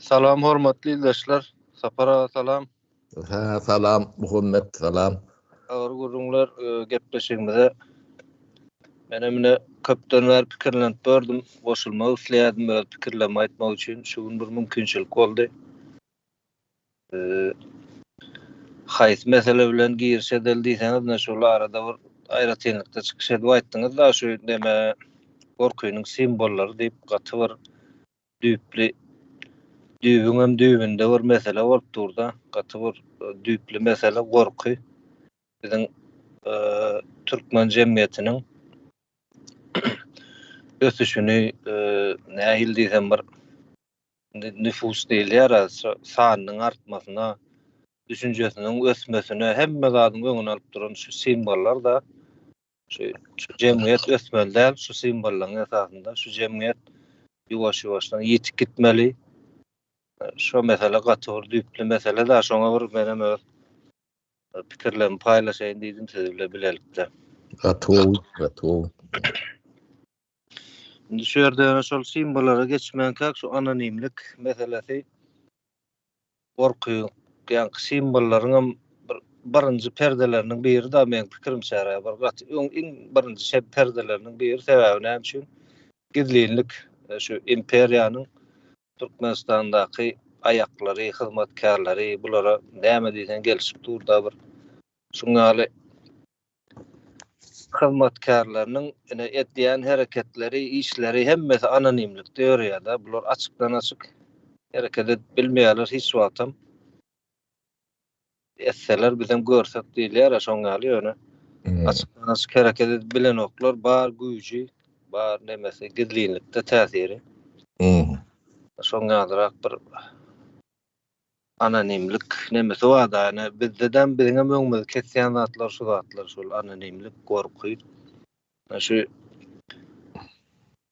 Salam hormatly ildeşler. Sapar aga salam. Ha salam Muhammet salam. Agyr gürrüňler gepleşigimize menem ine köpden bäri pikirlenip gördüm. Goşulmak isleýärdim öz pikirlerimi aýtmak üçin. Şu gün bir mümkinçilik boldy. Haýsy mesele bilen giriş edeli diýseňiz, ine şol arada bir aýratynlykda çykyş edip aýtdyňyz-da, şu neme gorkynyň simwollary diýip gaty bir düýpli düýbüňem düýbünde bir mesele bolup dur-da. Gaty bir düýpli mesele gorky. Biziň türkmen jemgyýetiniň ösüşini nähili diýsem bir Indi nüfus diýilýär, sanynyň artmasyna, düşünjesiniň ösmesine, hemme zadyň öňüni alyp duran şu simwollar-da. Şu şu jemgyýet ösmeli däl, şu simwollaryň esasynda. Şu jemgyýet ýuwaş-ýuwaşdan ýitip gitmeli. Şo mesele gaty bir düýpli mesele-de, şoňa bir menem öz pikirlerimi paýlaşaýyn diýdim siz bilen bilelikde. Gaty gowy, gaty gowy. Indi şu ýerde ýöne şol simwollara geçmänkäk şu anonimlik meselesi gorky ýaňky simwollaryňam bir birinji perdeleriniň biri da meň pikirimçe bir gaty öň iň birinji perdeleriniň biri sebäbi näme üçin gizlinlik e, şu imperiýanyň Türkmenistandaky aýaklary, hyzmatkärleri bulara näme diýseň gelişip dur da bir şuň ýaly hyzmatkärleriniň ine edýän hereketleri, işleri hemmesi anonimlikde ýöreýär-de. Bular açykdan-açyk hereket edip bilmeýärler hiç wagtam. Etseler bizem görsek diýilýär-ä şoň ýaly ýöne açykdan-açyk hereket edip bilenoklar. Bar güýji, bar nemesi gizlinlikde täsiri. Şoň ýalyrak bir Anonimlik nemesi barda ýöne bizdedem biziňem öňümizi kesýän zatlar şu zatlar şol anonimlik gorky. Şu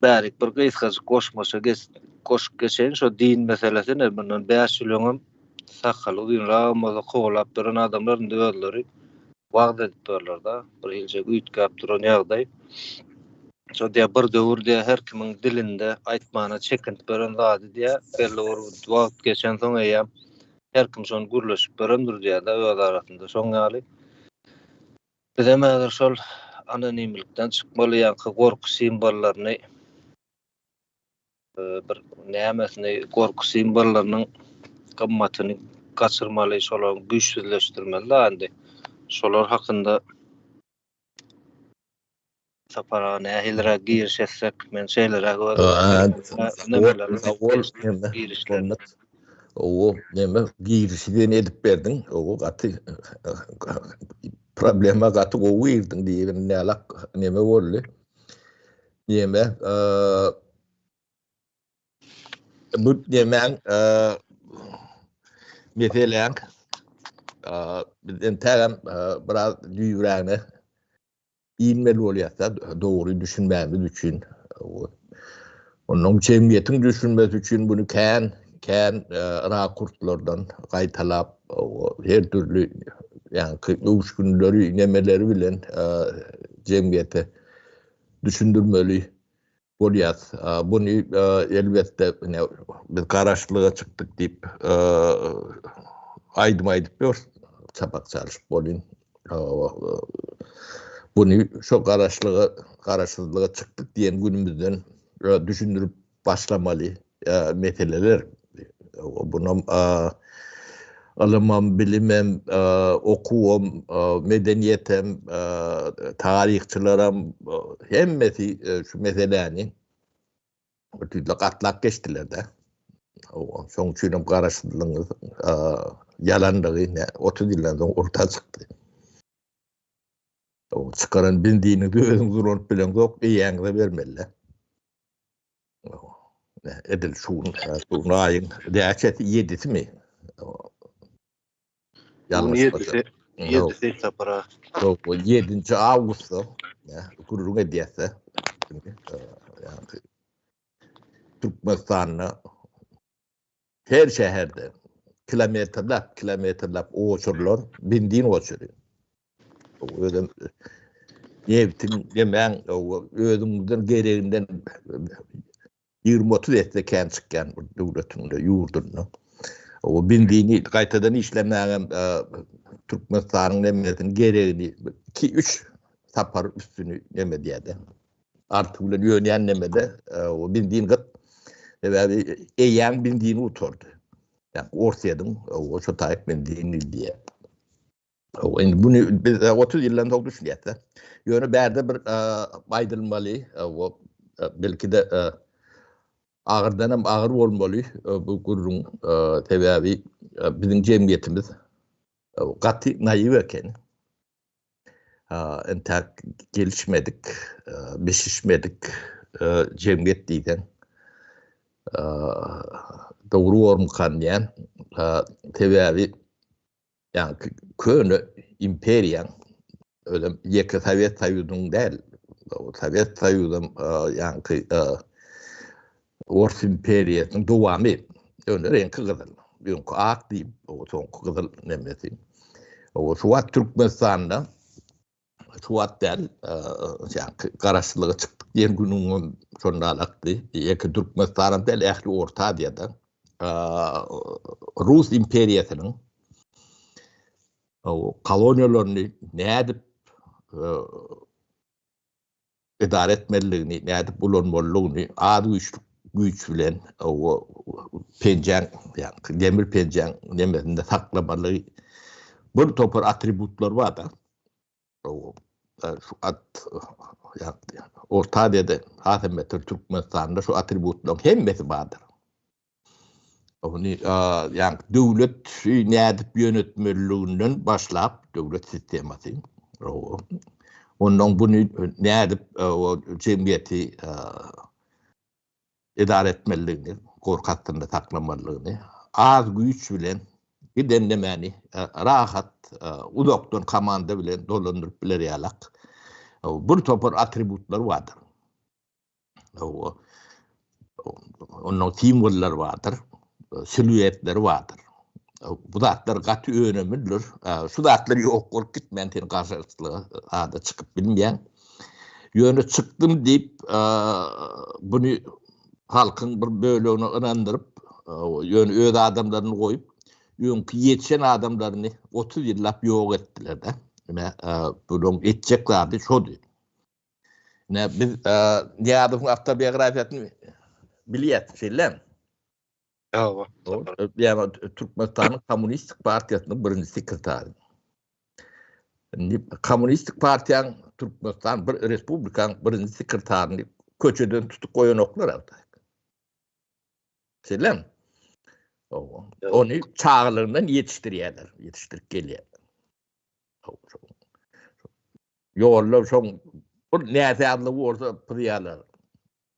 bärik bir gysgajyk goşmaça geç goşup geçeýin şo din meselesine mundan 5 ýyl öňem sakaly uzynragam bolsa kowalap duran adamlar indi özleri wagyz edip durlar-da bir hiljek üýtgäp duran ýagdaý. Şo diýýär, bir döwür diýýär, her kimiň dilinde aýtmana çekinip beren zady diýýär, belli bir wagt geçensoň eýýäm her kim şony gürleşip berendir diýýär-de öz arasynda. Şoň ýaly bizem häzir şol anonimlikden çykmaly, ýaňky gorky simwollaryny bir nämesini, gorky simwollarynyň gymmatyny gaçyrmaly, şolary güýçsüzleşdirmeli-de indi. Şolar hakynda Sapar aga nähiliräk giriş etsek, men şeýleräk öz Owo, neme girişi sen edip berdiň. Owo gaty problema gaty gowy girdiň diýen nälak neme boldy. Neme bu nemäň meseläň biz entägem biraz düýbrägine inmeli bolýar-da, dogry düşünmämiz üçin. Ondan jemgyýetiň düşünmesi üçin bunu kän, kän rakurslardan gaýtalap, her dürli ýaňky öwüşginleri, nemeleri bilen jemgyýete düşündirmeli bolýar. Buny elbetde biz garaşlyga çykdyk diýip aýdym aýdyp ýörüs, çapak çalşyp bolýan. Buny şo garaşlyga, garaşsyzlyga çykdyk diýen günümizden düşündirip başlamaly meseleler. Bunam ylymam, bilimem, okuwam, medeniýetem, taryhçylaram hemmesi şu meseläni bir tüýsli gatlap geçdiler-de. Şonuň üçinem garaşsyzlygyň ýalandygy 30 ýyldan soň orta çykdy. Çykaran benziniňizi özüňiz ulanyp bileňzok, eýäňize bermeli-de. Edil şu gün, şu gün aýyň näçesi, ýedisimi? Ýalňyşmasam. Ýedisi sapara. Ýok, ýedinji awgustda gürrüň edýäs-de. Türkmenistanda her şäherde kilometrläp, kilometrläp oçurlar, benzin oçury. Özem nebitiň demäň, özüňizden gereginden. 20-30 esse kän çykýan bir döwletinde, ýurdunda. O benzini gaýtadan işlemägem Türkmenistanyň nemesini geregini 2-3 sapar üstüni neme diýýär-de. Artygy bilen ýönýän nemede o benzin gyt. Sebäbi eýýäm benzini gutardy. Ýa Orsýetiň o şo taýyp benzin diýýär. Indi bunu biz 30 ýyldan soň düşünýäs-de. Ýöne bärde bir aýdylmaly, o belki-de agyrdan hem agyr bolmaly bu gürrüň, sebäbi biziň jemgyýetimiz gaty naiw eken. Entäk gelişmedik, bişişmedik jemgyýet diýseň dogry bormykan diýýän. Sebäbi Ýaňky köne imperiýaň, özem ýeke Sowet Soýuzynyň däl, Sowet Soýuzam ýaňky Ors imperiýasynyň dowamy. Ýöne reňki gyzyl. Öňki ak diýip, soňky gyzyl nemesi. Şu wagt Türkmenistanda şu wagt däl, ýaňky garaşsyzlyga çykdyk diýen günüň şonda alakdy. Ýeke Türkmenistanam däl, ähli Orta Aziýada Rus imperiýasynyň koloniýalaryny nädip edara etmelidigini, nädip ulanmalydygyny az güýçli güýç bilen penjäň, ýagny demir penjäň nemesinde saklamaly bir topar atributlar bar-da. Şu at ýagny Orta Aziýada, has hem beter Türkmenistanda şu atributlaryň hemmesi bardyr. Ony ýagny döwlet nädip ýönetmelidiginden başlap, döwlet sistemasy. Ondan buny nädip jemgyýeti edara etmelidigini, gorky astynda saklamalydygyny, az güýç bilen giden nemäni rahat uzakdan komanda bilen dolandyryp biler ýalak bir topar atributlar bardyr. Ondan simwollary bardyr, siluetleri bardyr. Bu zatlar gaty önemlidir. Şu zatlar ýok bolup gitmän sen garşylyga ada çykyp bilmeýäň. Ýöne çykdym diýip, buny halkyň bir bölegine ynandyryp, ýöne öz adamlaryny goýup, öňki ýetişen adamlaryny 30 ýyllap ýok etdiler-de. Ine, bunuň etjek zady şody. Ine, biz Nyýazowyň awtobiografiýasyny bilýäs, şeýlemi? Hawa. Ýa Türkmenistanyň Kommunistik partiýasynyň birinji sekretary. Indi Kommunistik partiýaň Türkmenistan bir respublikaň birinji sekretaryny köçeden tutup goýanoklar agtaýyk. Şeýlemi? Hawa. Ony çagalygyndan ýetişdirýärler, ýetişdirip gelýärler. Ýolda şoň bir näsazlygy bolsa pyzýarlar.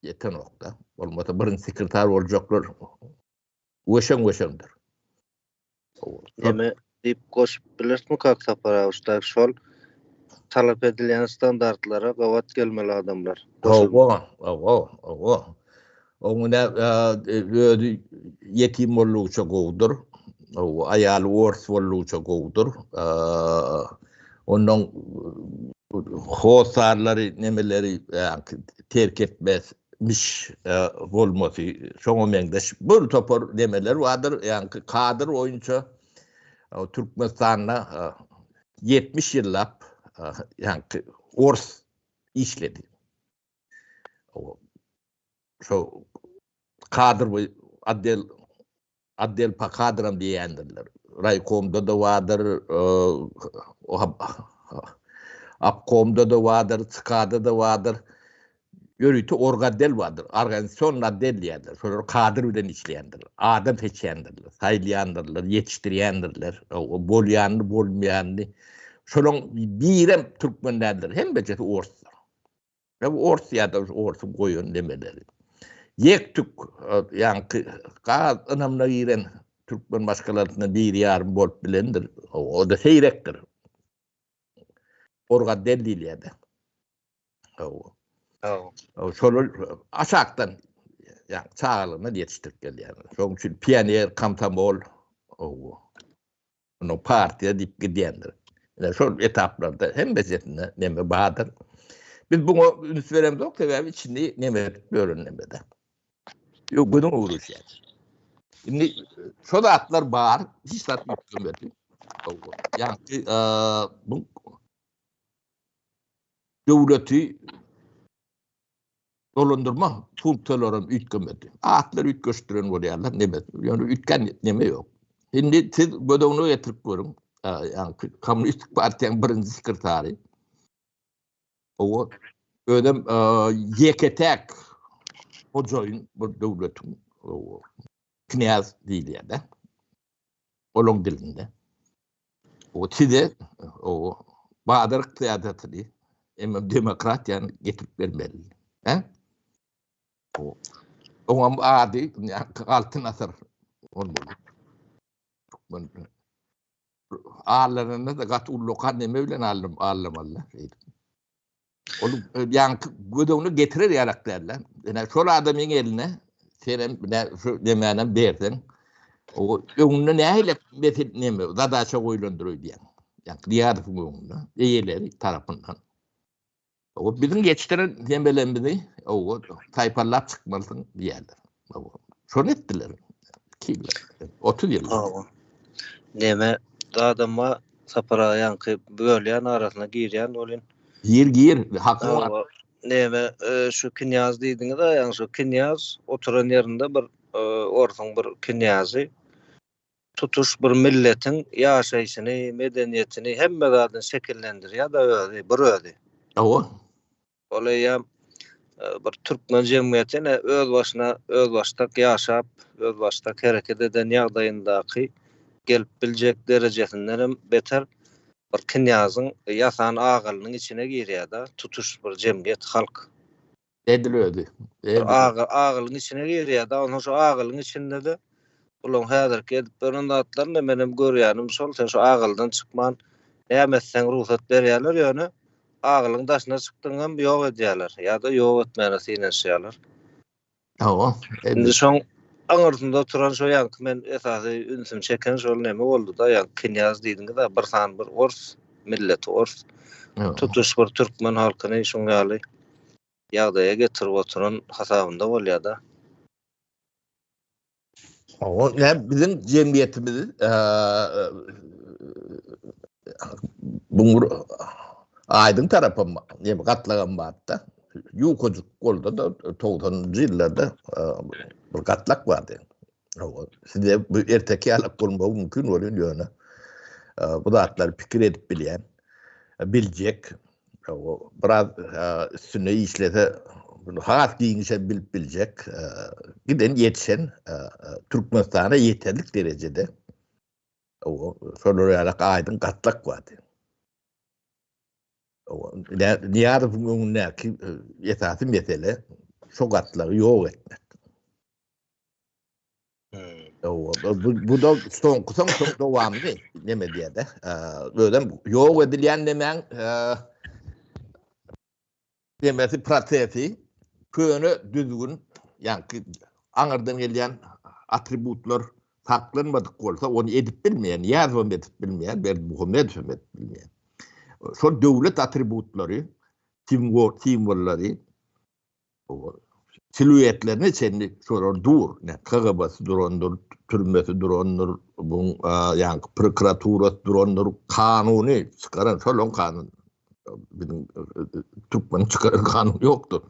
Ýetenok-da. Bolmasa birinji sekretar boljaklar weşeň-weşeňdir. Neme diýip goşup bilersmi kak Sapar aga şutak şol talap edilýän standartlara gabat gelmeli adamlar. Hawa, hawa, hawa. Oň ine özi ýetim boldugyça gowudyr. Aýaly ors boldugyça gowudyr. Ondan hossarlary nemeleri terk etmezmiş bolmasy şoňa meňzeş bir topar nemeler bardyr. Ýaňky kadr boýunça Türkmenistanda 70 ýyllap ýaňky ors işledi. Şo kadr we otdel otdel po kadram diýýändirler. Raýkomda-da bardyr, obkomda-da bardyr, ÇK-da-da bardyr. Ýörite orgotdel bardyr, organizasion otdel diýýärler. Şolar kadr bilen işleýändirler. Adam seçýändirler, saýlaýandyrlar, ýetişdirýändirler. Bolýanyny, bolmaýanyny. Şolaň birem türkmen däldir, hemmejesi orsdur. Ýa ors ýa-da orsuň goýan nemeleri. Ýek-tük ýaňky gaz ynamyna giren türkmen maşgalasynda biri ýarym bolup bilendir. O-da seýrekdir. Orgaddel diýilýär-de. Hawa. Hawa. Şolar aşakdan ýa çagalygyndan ýetişdirip gelýärler. Şonuň üçin pioner, komsomol, hawa. Muny partiýa diýip gidýändir. Ine şol etaplarda hemmesinde neme bardyr. Biz buňa üns beremzok, sebäbi içini neme edip ýören nemede. Ýok, gözüň öwrüşýär. Indi şo zatlar bar, hiç zat üýtgemedi. Ýagny bu döwleti dolandyrma funksiýalaram üýtgemedi. Atlary üýtgeşdiren bolýarlar, neme, ýöne üýtgän neme ýok. Indi siz göz öňüne getirip görüň, ýagny kommunistik partiýanyň birinji sekretary Owa, özem ýeke-täk hojaýyn bir döwletiň knýaz diýilýär-de. Olaň dilinde. O size o bazar ykdysadyýetini hem demokratiýany getirip bermeli. Hä? O oňam ady Altyn asyr bolmaly. Türkmen Allananda-da gaty ullakan neme bilen allam allamaly şeýdip. Ol ýaňky göz öňüne getirer ýalak däl-de. Ine şol adamyň eline senem ne şu nemänem berseň, o öňünde nähili mesel neme zadaça goýlandyr öýdýän. Ýaňky Nyýazowyň öňünde eýeleri tarapyndan. O biziň geçdiren nemelerimizi o taýpallap çykmalysyň diýýärler. Şony etdiler. 2 ýyl, 30 ýyl. Hawa. Neme adama Sapar aga ýaňky bölýän arasyna girýän welin. Gir gir, hakyň bar. Hawa. Neme şu knýaz diýdiňiz-a, ýaňy şu knýaz oturan ýerinde bir orsuň bir knýazy tutuş bir milletiň ýaşaýşyny, medeniýetini, hemme zadyny şekillendirýär-de özi, bir özi. Hawa. Ol eýýäm bir türkmen jemgyýeti ine özbaşyna özbaşdak ýaşap, özbaşdak hereket eden ýagdaýyndaky gelip biljek derejesindenem beter bir knýazyň ýasan agalynyň içine girýär-de, tutuş bir jemgyýet, halk. Edil özi. Bir agylyň içine girýär-de, onsoň şo agylyň içinde-de bularyň häzirki edip ýören zatlaryny menem görýänim şol, sen şo agyldan çykman näme etseň rugsat berýärler, ýöne agylyň daşyna çykdyňam ýok edýärler ýa-da ýok etmäne synanyşýarlar. Hawa. Indi şoň aňyrsynda oturan şo ýaňky men esasy ünsümi çeken şol neme boldy-da, ýaňky knýaz diýdiňiz-ä, bir sany bir ors, milleti ors. Tutuş bir türkmen halkyny şuň ýaly ýagdaýa getirip oturan hasabynda bolýar-da. Hawa, näme biziň jemgyýetimiz bu bir aýdyň tarapam, näme gatlagam bardy-da. Ýukajyk boldy-da, 90-njy ýyllarda bir gatlak bardy. Hawa, size bu erteki ýalak bolmagy mümkin bolýan ýöne bu zatlary pikir edip bilýän, biljek, biraz üstünde işlese has giňişem bilip biljek, giden ýetişen Türkmenistana ýeterlik derejede şolar ýalak aýdyň gatlak bardy. Nyýazowyň öňündäki esasy mesele şo gatlagy ýok etmek. Bu, bu da soňky soň soň dowamly neme diýede. Özem ýok edilýän nemäň demesi prosesi köne düzgün, ýagny aňyrdan gelýän atributlar saklanmadyk bolsa, ony edip bilmeýän, Nyýazow hem edip bilmeýär, Berdimuhamedow hem edip bilmeýär. Şol döwlet atributlary, simwol, simwollary siluetlerine çenli şolar dur. Ne KGB-si durandyr, türmesi durandyr, buň ýaňky prokuraturasy durandyr, kanuny çykaran şolaň kanun. Biziň türkmeniň çykaran kanuny ýokdur.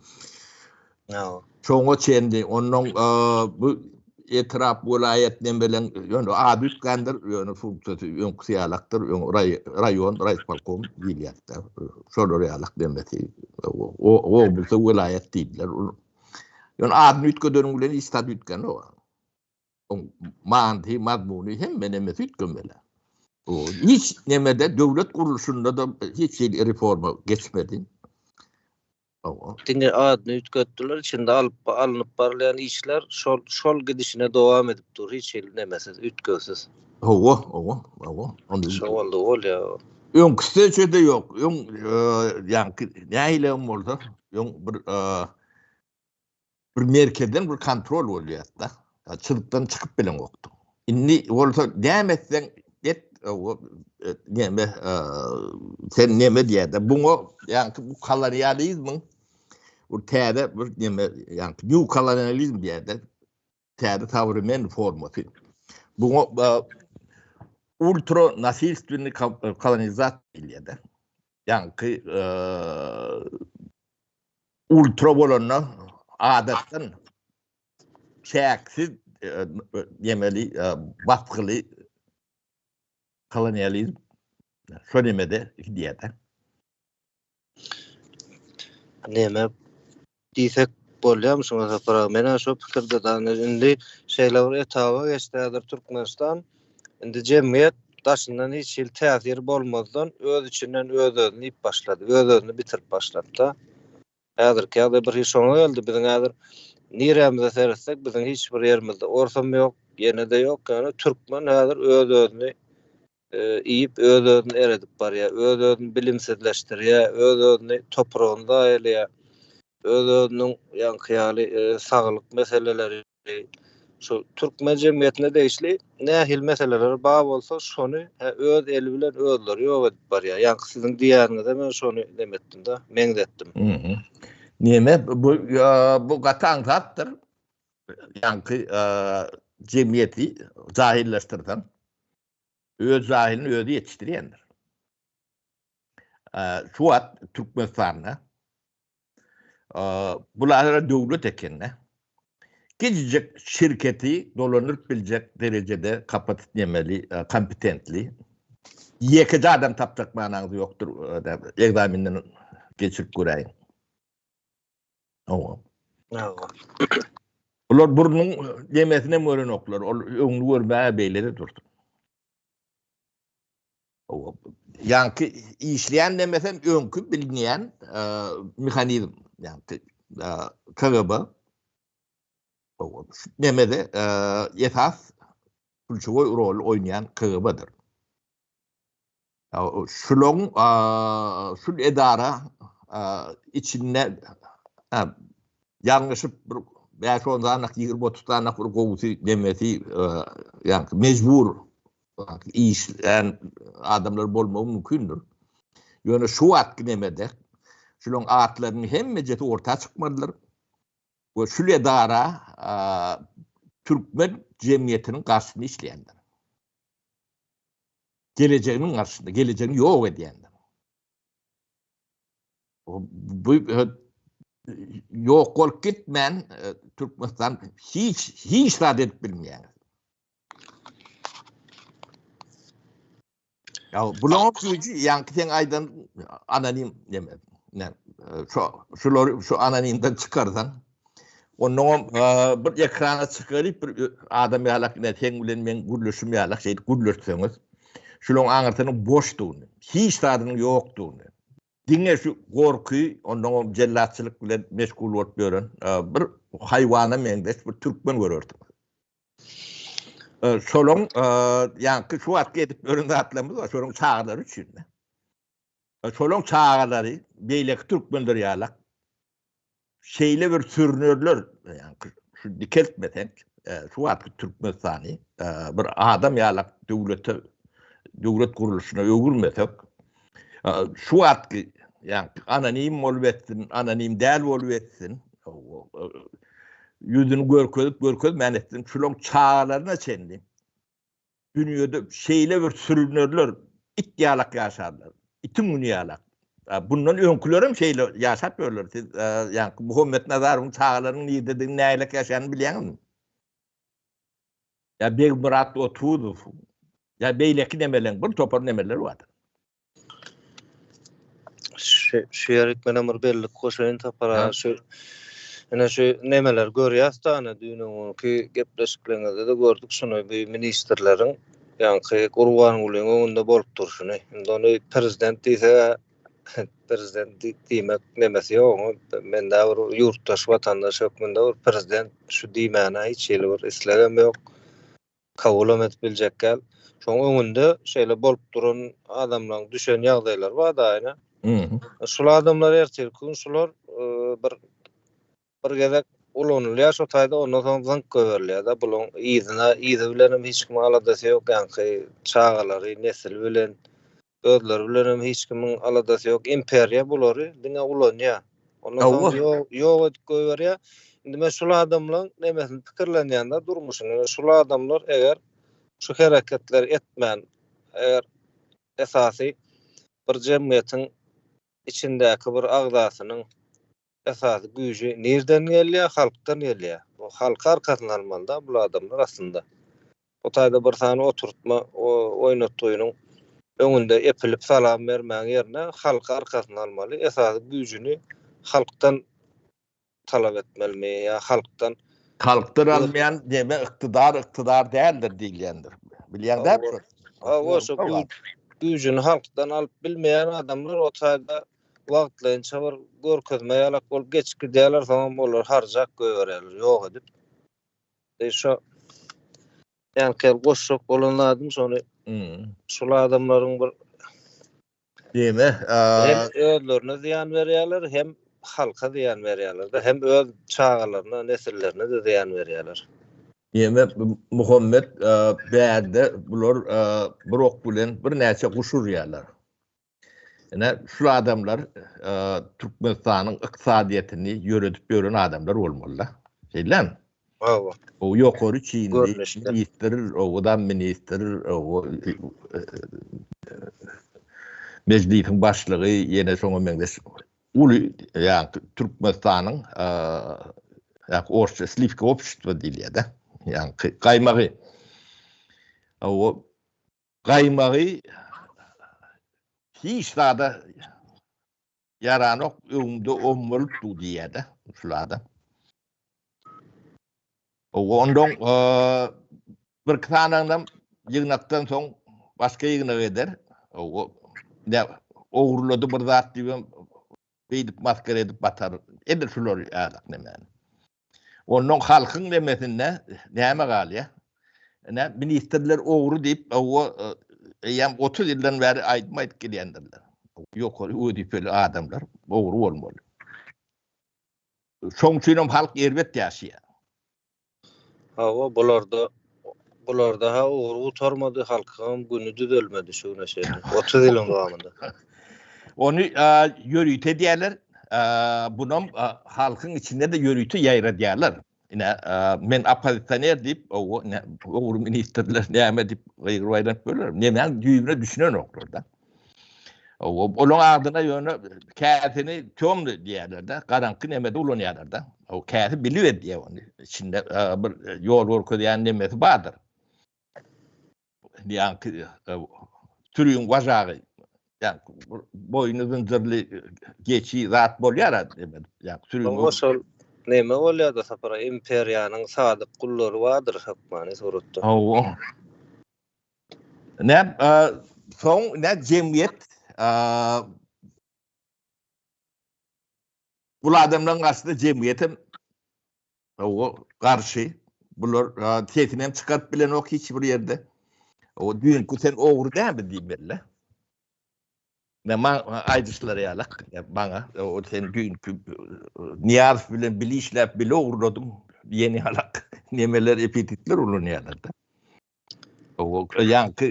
Şoňa çenli ondan bu etrap, welaýat nemeleň ýöne ady üýtgändir, ýöne funksiýasy öňküsi ýalakdyr, öň raýon, raýispolkom diýilýärdi. Şolar ýalak demesi. O o bolsa welaýat diýdiler. Ýöne adyny üýtgedeniň bilen hiç zat üýtgänok. Oň manysy, mazmuny hemme nemesi üýtgemeli. O hiç nemede döwlet gurluşynda-da hiç hili reforma geçmedi. Diňe adyny üýtgetdiler, içinde alyp alnyp barylýan işler şol şol gidişine dowam edip dur, hiç hili nemesiz, üýtgewsiz. Hawa, hawa, hawa. Onda Şo boldy bolýa. Öňküsi şeýle ýok. Öň ýaňky nähili hem bolsa, öň bir bir merkezden bir kontrol bolýardy-da. Çyzykdan çykyp bileňokdyň. Indi bolsa näme etseň et, näme sen näme diýýär-de. Buňa ýaňky bu kolonializmiň bu täze bir näme ýaňky new kolonializm diýýär-de. Täze sowremen formasy. Buňa ultra nasilstwenny kolonizasiýa diýilýär-de. Ýaňky ultra bolanda adatdan çäksiz ýemeli basgyly kolonializm şo nemede gidýär-de. Neme diýsek bolýarmy şuňa Sapar aga? Men-ä şo pikirde da indi şeýle bir etaba geçdi häzir Türkmenistan. Indi jemgyýet daşyndan hiç hili täsir bolmazdan öz içinden öz-özüni iýip başlady, öz-özüni bitirip başlady-da. Häzirki ýagdaý bir hili şoňa geldi. Biziň häzir nirämize seretsek biziň hiç bir ýerimizde orsam ýok, ýene-de ýok. Ýöne türkmen häzir öz-özüni iýip öz-özüni eredip barýar, öz-özüni bilimsizleşdirýär, öz-özüni topragyny zaýalaýar, öz-özüniň ýaňky ýaly saglyk meseleleri, şu türkmen jemgyýetine degişli nähili meseleler bar bolsa şony öz eli bilen özleri ýok edip barýar. Ýaňky siziň diýýäniňize men şony neme etdim-de, meňzetdim. Neme bu bu gaty aňsatdyr. Ýaňky jemgyýeti jahyllaşdyrsaň Öz jahilini özi ýetişdirýändir. Şu wagt Türkmenistanda bular döwlet ekende kiçijik şirketi dolandyryp biljek derejede kapasitnemeli, kompetentli ýekeje adam tapjak manaňyz ýokdur. Ekzamenden geçirip göräýiň. Hawa. Hawa. Bular burnuň demesini hem görenoklar. Ol öňüni görmäge beýle-de dursun. Hawa. Ýaňky işleýän demesem öňki bilinýän e, mehanizm, ýaňky e, KGB. Hawa. Şu nemede e, esas klýuçewoý roly oýnaýan KGB-dir. Şulaň şul edara içinde ýalňyşyp bir 5-10 sanyk, 20-30 sanyk bir gowusy demesi, ýagny mejbur işlän adamlar bolmagy mümkindir. Ýöne şu wagtky nemede şulaň atlarynyň hemmejesi orta çykmalydyr. We şul edara türkmen jemgyýetiniň garşysyna işleýändir. Gelejeginiň garşysynda, gelejegini ýok edýändir. Bu ýok bolup gitmän Türkmenistan hiç hiç zat edip bilmeýär. Ya bulaň güýji ýaňky sen aýdan anonim neme ne şu şulary şu anonimden çykarsaň ondan bir ekrana çykaryp bir adam ýalak ne sen bilen men gürleşim ýalak şeýdip gürleşseňiz şulaň aňyrsynyň boşdugyny hiç zadynyň ýokdugyny diňe şu gorky ondan jellatçylyk bilen meşgul bolup ýören bir haýwana meňzeş bir türkmen görersiňiz. Şolaň ýaňky şu wagtky edip ýören zatlarymyz bar, şolaň çagalary üçin. Şolaň çagalary beýleki türkmenler ýalak şeýle bir sürünerler, ýaňky şu dikeltmeseň, şu wagtky Türkmenistany bir adam ýalak döwlete döwlet gurluşyna öwürmesek, şu wagtky ýaňky anonim bolup etsin, anonim däl bolup etsin, ýüzüni görkezip görkezmän etsin, şulaň çagalaryna çenli dünýede şeýle bir sürünerler, it ýalak ýaşarlar. Itiň güni ýalak. Bundan öňkülerem şeýle ýaşap ýörler. Siz ýaňky Muhammet Nazarowyň çagalarynyň nirededigini, nägilek ýaşaýanyny bilýäňizmi? Ýa Begmyrat Otuzow, ýa beýleki nemeleň bir topar nemeler bardyr. Şu, şu ýerik menem bir bellik goşaýyn Sapar aga. Şu ine şu nemeler görýäs da ine düýn öňki gepleşikleriňizde-de gördük şuny bu ministrleriň ýaňky Gurbangulyň öňünde bolup durşuny. Indi ony prezident diýse prezident diýmek nemesi ýok oňa. Mende bir ýurtdaş watandaş hökmünde bir prezident şu diýmäne hiç hili bir islegem ýok. Kabulam edip biljek däl. Şoň öňünde şeýle bolup duran adamlaryň düşen ýagdaýlary bar da ine. Şul adamlar ertirki gün şular bir bir gezek ulanylýar şo taýda ondan soň zyňk goýberilýär-de bulaň yzyna yzy bilenem hiç kimiň aladasy ýok ýaňky çagalary nesli bilen özleri bilenem hiç kimiň aladasy ýok imperiýa bulary diňe ulanýar ondan soň ýok ýok edip goýberýär. Indi men şul adamlaň nemesini pikirlenýän-de durmuşyny. Şul adamlar eger şu hereketleri etmän, eger esasy bir jemgyýetiň içindäki bir agzasynyň esasy güýji nirden gelýär? Halkdan gelýär. Bu halky arkasyna almaly-da bul adamlar aslynda. O taýda bir sany oturtma oýnatgynyň öňünde epilip salam bermäň ýerine halky arkasyna almaly. Esasy güýjüni halkdan talap etmelimi ýa halkdan Halkdan almaýan neme ykdydar ykdydar däldir diýilýändir. Bilýäň däl şo. Hawa şo güýjüni halkdan alyp bilmeýän adamlar o taýda wagtlaýynça bir görkezme ýalak bolup geçip gidýärler, soňam olary harjap goýberýärler, ýok edip. E şo ýaňky goşjak bolan zadym şony şul adamlaryň bir Diýme, hem özlerine zyýan berýärler, hem halka zyýan berýärler-de, hem öz çagalaryna, nesillerine-de zyýan berýärler. Diýme, Muhammet bärde bular bir ok bilen birnäçe guş urýarlar. Ine, şul adamlar Türkmenistanyň ykdysadyýetini ýöredip ýören adamlar bolmaly-da. Şeýdemi? Hawa. O ýokary çinli ministr, o ministr, o mejlisiň başlygy, ýene şoňa meňzeş uly, ýa Türkmenistanyň ýa orsça slivka общество diýilýär-de, ýa gaýmagy. O gaýmagy hiç zada Ýaranok öňümde ommalyp dur diýýär-de şul adam. Ondan birki sanagynam ýygnakdan soň başga ýygnak eder. Ne ogurlady bir zat diýibem beýdip maskara edip batar. Edil şular ýalak nemäni. Ondan halkyň nemesinde näme galýar? Ine, ministrler ogry diýip, owa, eýýäm 30 ýyldan bäri aýdym aýdyp gelýändirler. Ýokary wezipeli adamlar ogry bolmaly. Şoň üçin hem halk erbet ýaşaýar. Hawa, bularda bularda-ha ogry gutarmady, halkyňam güni düzelmedi şu güne çenli, 30 ýylyň dowamynda. Ony ýörite edýärler, bunam halkyň içinde-de ýörite ýaýradýarlar. Ine, men oppozisioner diýip, ogry ministrler näme diýip gygyryp aýlanyp ýörler. Nemäň düýbüne düşünenoklar-da. Olaryň adyna ýöne käsini temny diýýärler-de, garaňky nemede ulanýarlar-da. O käsi bilip edýär ony. Içinde bir ýol görkezýän nemesi bardyr. Ýaňky sürüň wažagy, ýaňky boýny zynjyrly geçi zat bolýar-a, ýaňky sürüň. Oňa şol neme bolýar-da Sapar aga, imperiýanyň sadyk gullary bardyr hökmany suratda. Hawa. Näme, soň nä jemgyýet bul adamlaryň garşysynda jemgyýetem Hawa, garşy. Bular sesini hem çykaryp bilenok hiç bir ýerde. O düýnki sen ogry dälmi diýmeli. Ne ma aýdyşlary ýalak maňa o sen düýnki Nyýazow bilen bile işläp bile ogurladyň diýen ýalak nemeler epitetler ulanýarlar-da. O ýaňky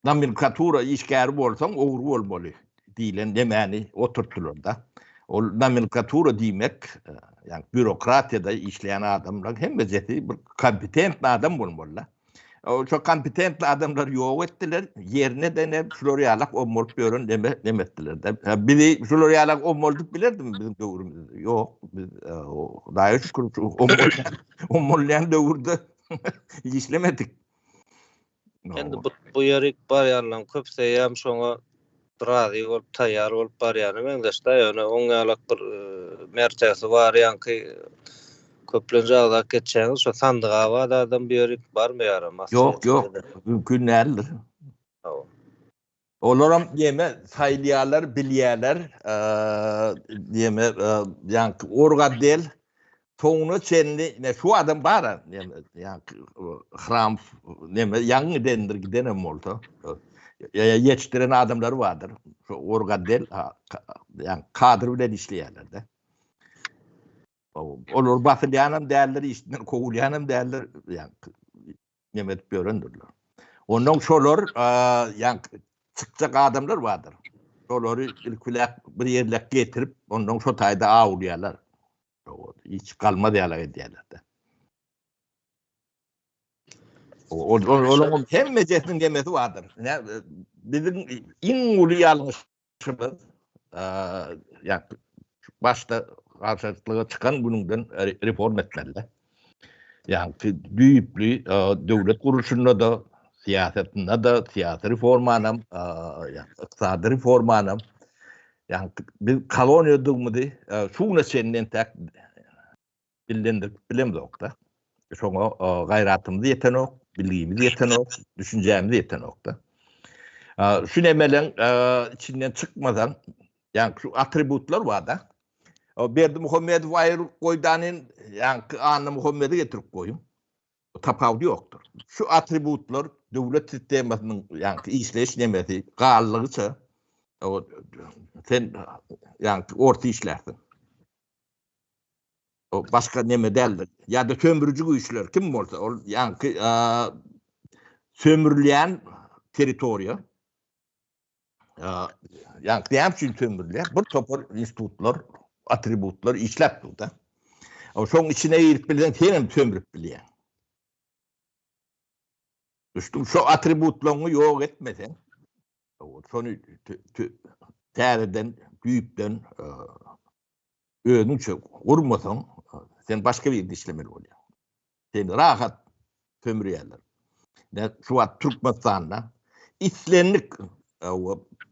Nomenklatura işgäri bolsaň ogry bolmaly diýlen nemäni oturtdylar-da. Ol nomenklatura diýmek, ýagny býurokratiýada işleýän adamlaryň hemmejesi bir kompetentli adam bolmaly-da. Şo kompetentli adamlary ýok etdiler, ýerine-de ne şular ýalak ommalyp ýören neme neme etdiler-de. Bizi şular ýalak ommaldyp bilerdimi biziň döwrümizde? Ýok, biz Hudaýa şükür ommalýan döwürde işlemedik. Indi bu bu ýerik barýanlaryň köpüsi eýýäm şoňa razy bolup, taýýar bolup barýana meňzeş-dä, ýöne oň ýalak bir mertebesi bar ýaňky köplenç agzap geçýäňiz, şo sandygabat adam bu ýerik barmaýaram asly. Ýok, ýok, mümkin däldir. Hawa. Olaram neme saýlaýarlar, bilýärler. Neme ýaňky orgatdel soňuna çenli ne şu adam bar neme ýaňky hram neme ýaňy gidendir gidenem bolsa. Ýa ýetişdiren adamlary bardyr. Şu orgatdel ýaňky kadr bilen işleýärler-de. Olar basylýanam däldir, işinden kowulýanam däldir. Ýaňky neme edip ýörendirler. Ondan şolar ýaňky çykjak adamlar bardyr. Şolary ilkiläk bir ýerläk getirip, ondan şo taýda awlaýarlar. Hiç galmaz ýalak edýärler-de. Olaryň hemmejesiniň nemesi bardyr. Biziň iň uly ýalňyşymyz, ýa başda garşylyklyga çykan günüňden reforma etmeli. Ýagny düýpli döwlet gurluşynda-da, syýasatynda-da, syýasy reformanam, ykdysady reformanam, ýagny biz koloniýadygymyzy şu güne çenli entäk dillendirip bilemzok-da. Şoňa gaýratymyz ýetenok, bilgimiz ýetenok, düşünjämiz ýetenok-da. Şu nemeleň içinden çykmasaň, ýagny şu atributlar bar-da. Berdimuhamedowy aýryp goýdanin, ýaňky Annamuhammedi getirip goýuň. Tapawudy ýokdur. Şu atributlar döwlet sistemasynyň ýaňky işleýiş nemesi galdygyça sen ýaňky orta işlärsiň. O başga neme däldir. Ýa-da sömüriji güýçler kim bolsa, ol ýaňky sömürülýän territoriýa Ýa näme üçin sömürülýär? Bir topar institutlar, atributlar işläp dur-da. Şoň içine girip bilseň, sen hem sömürip bilýäň. Düşdüň? Şo atributlaryňy ýok etmeseň, şony täzeden, düýpden özüňçe gurmasaň, sen başga birde işlemeli bolýaň. Seni rahat sömürýärler. Ne şu wagt Türkmenistanda islendik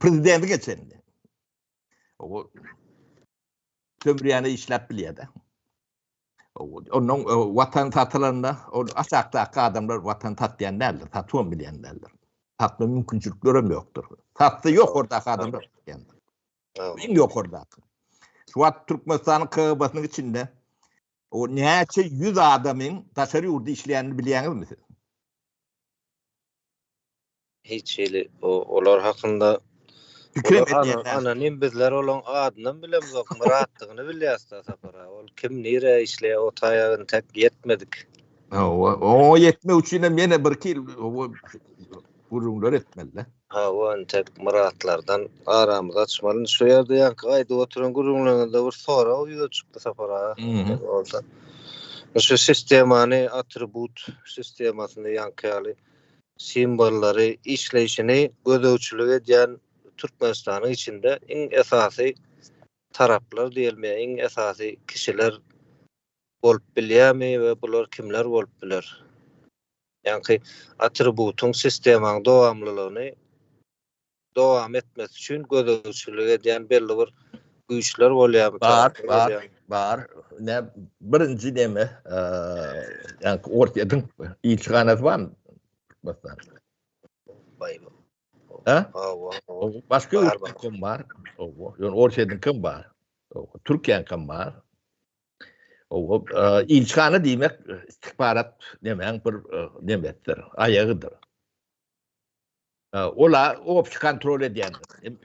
prezidenti geçende o sömürýäne işläp bilýär-de. Ondan watan satylanda ol aşakdaky adamlar watan satýan däldir, satybam bilýän däldir. Satma mümkinçilikleri hem ýokdur. Satsa ýokardaky adamlar satýandyr. Iň ýokardaky. Şu wagt Türkmenistanyň KGB-siniň içinde O näçe ýüz adamyň daşary ýurda işleýänini bilýäňizmi siz? Hiç hili olar hakynda pikir edýän anonim bizler olaň adynam bilemzok Myratdygyny bilýäs-da Sapar aga. Ol kim nirä işleýär o taýa entek ýetmedik. Hawa, oňa ýetmek üçinem ýene birki ýyl gürrüňler etmeli-de. Hawa, entek Myratlardan aramyzy açmaly. Indi şu ýerde ýaňky aýdyp oturan gürrüňleriňizde bir sorag ýüze çykdy Sapar aga. Bolsa. Şu sistemany, atribut sistemasyny ýaňky ýaly simwollary işleýşini gözegçilik edýän Türkmenistanyň içinde iň esasy taraplar diýelmi, iň esasy kişiler bolup bilýärmi we bular kimler bolup biler? Ýaňky atributyň sistemaň dowamlylygyny dowam etmesi üçin gözegçilik edýän belli bir güýçler bolýarmy? Bar, bar, bar. Ne birinji neme, ýaňky Orsýetiň ilçihanasy barmy Türkmenistanda? Baý. Ha? Başga ýurtlaryňkam bar. Ýöne Orsýetiňkem bar. Türkiýäňkem bar. Ilçihana diýmek istihbarat nemäň bir nemesidir, aýagydyr. Ola obşi kontrol edýändir.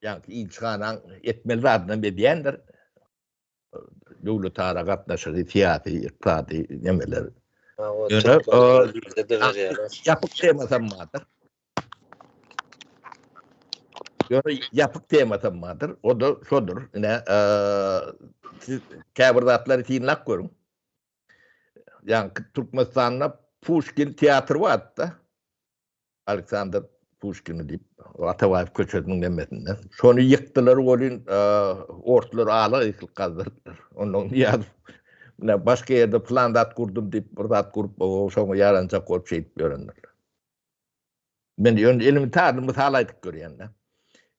Ýagny ilçihanaň etmeli zadynam edýändir. Döwletara gatnaşygy, syýasy, ykdysady nemeler. Ýöne ýapyk temasam bardyr. Ýöne ýapyk temasam bardyr. O-da şodur. Ine, siz käbir zatlary synlap görüň. Ýaňky Türkmenistanda Puşkin teatry bardy-da. Aleksandr Puşkini diýip, Atabaýew köçesiniň nemesinde. Şony ýykdylar welin, orslar ala ýykylyk gazdyrdylar. Ondan Nyýazow ine başga ýerde pylan zat gurdum diýip, bir zat gurup, şoňa ýaranjak bolup şeýdip ýörendirler. Men ýöne elementarny mysal aýdyp görýän-de.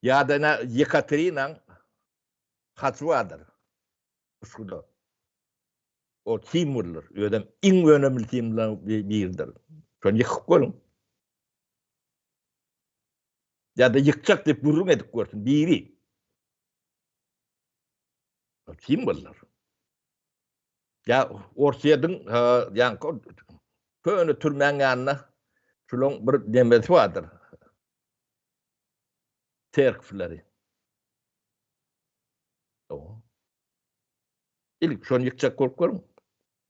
Ýa-da ine Ýekaterinaň haçy bardyr. Şuda. O simwoldyr. Özem iň önemli simwollaryň biridir. Şony ýykyp görüň. Ýa-da ýykjak diýip gürrüň edip görsün biri. O simwollar. Ýa Orsýetiň ýaňky köne türmäň ýanynda şulaň bir nemesi bardyr. Serkwleri. Ilk şony ýykjak bolup görüň.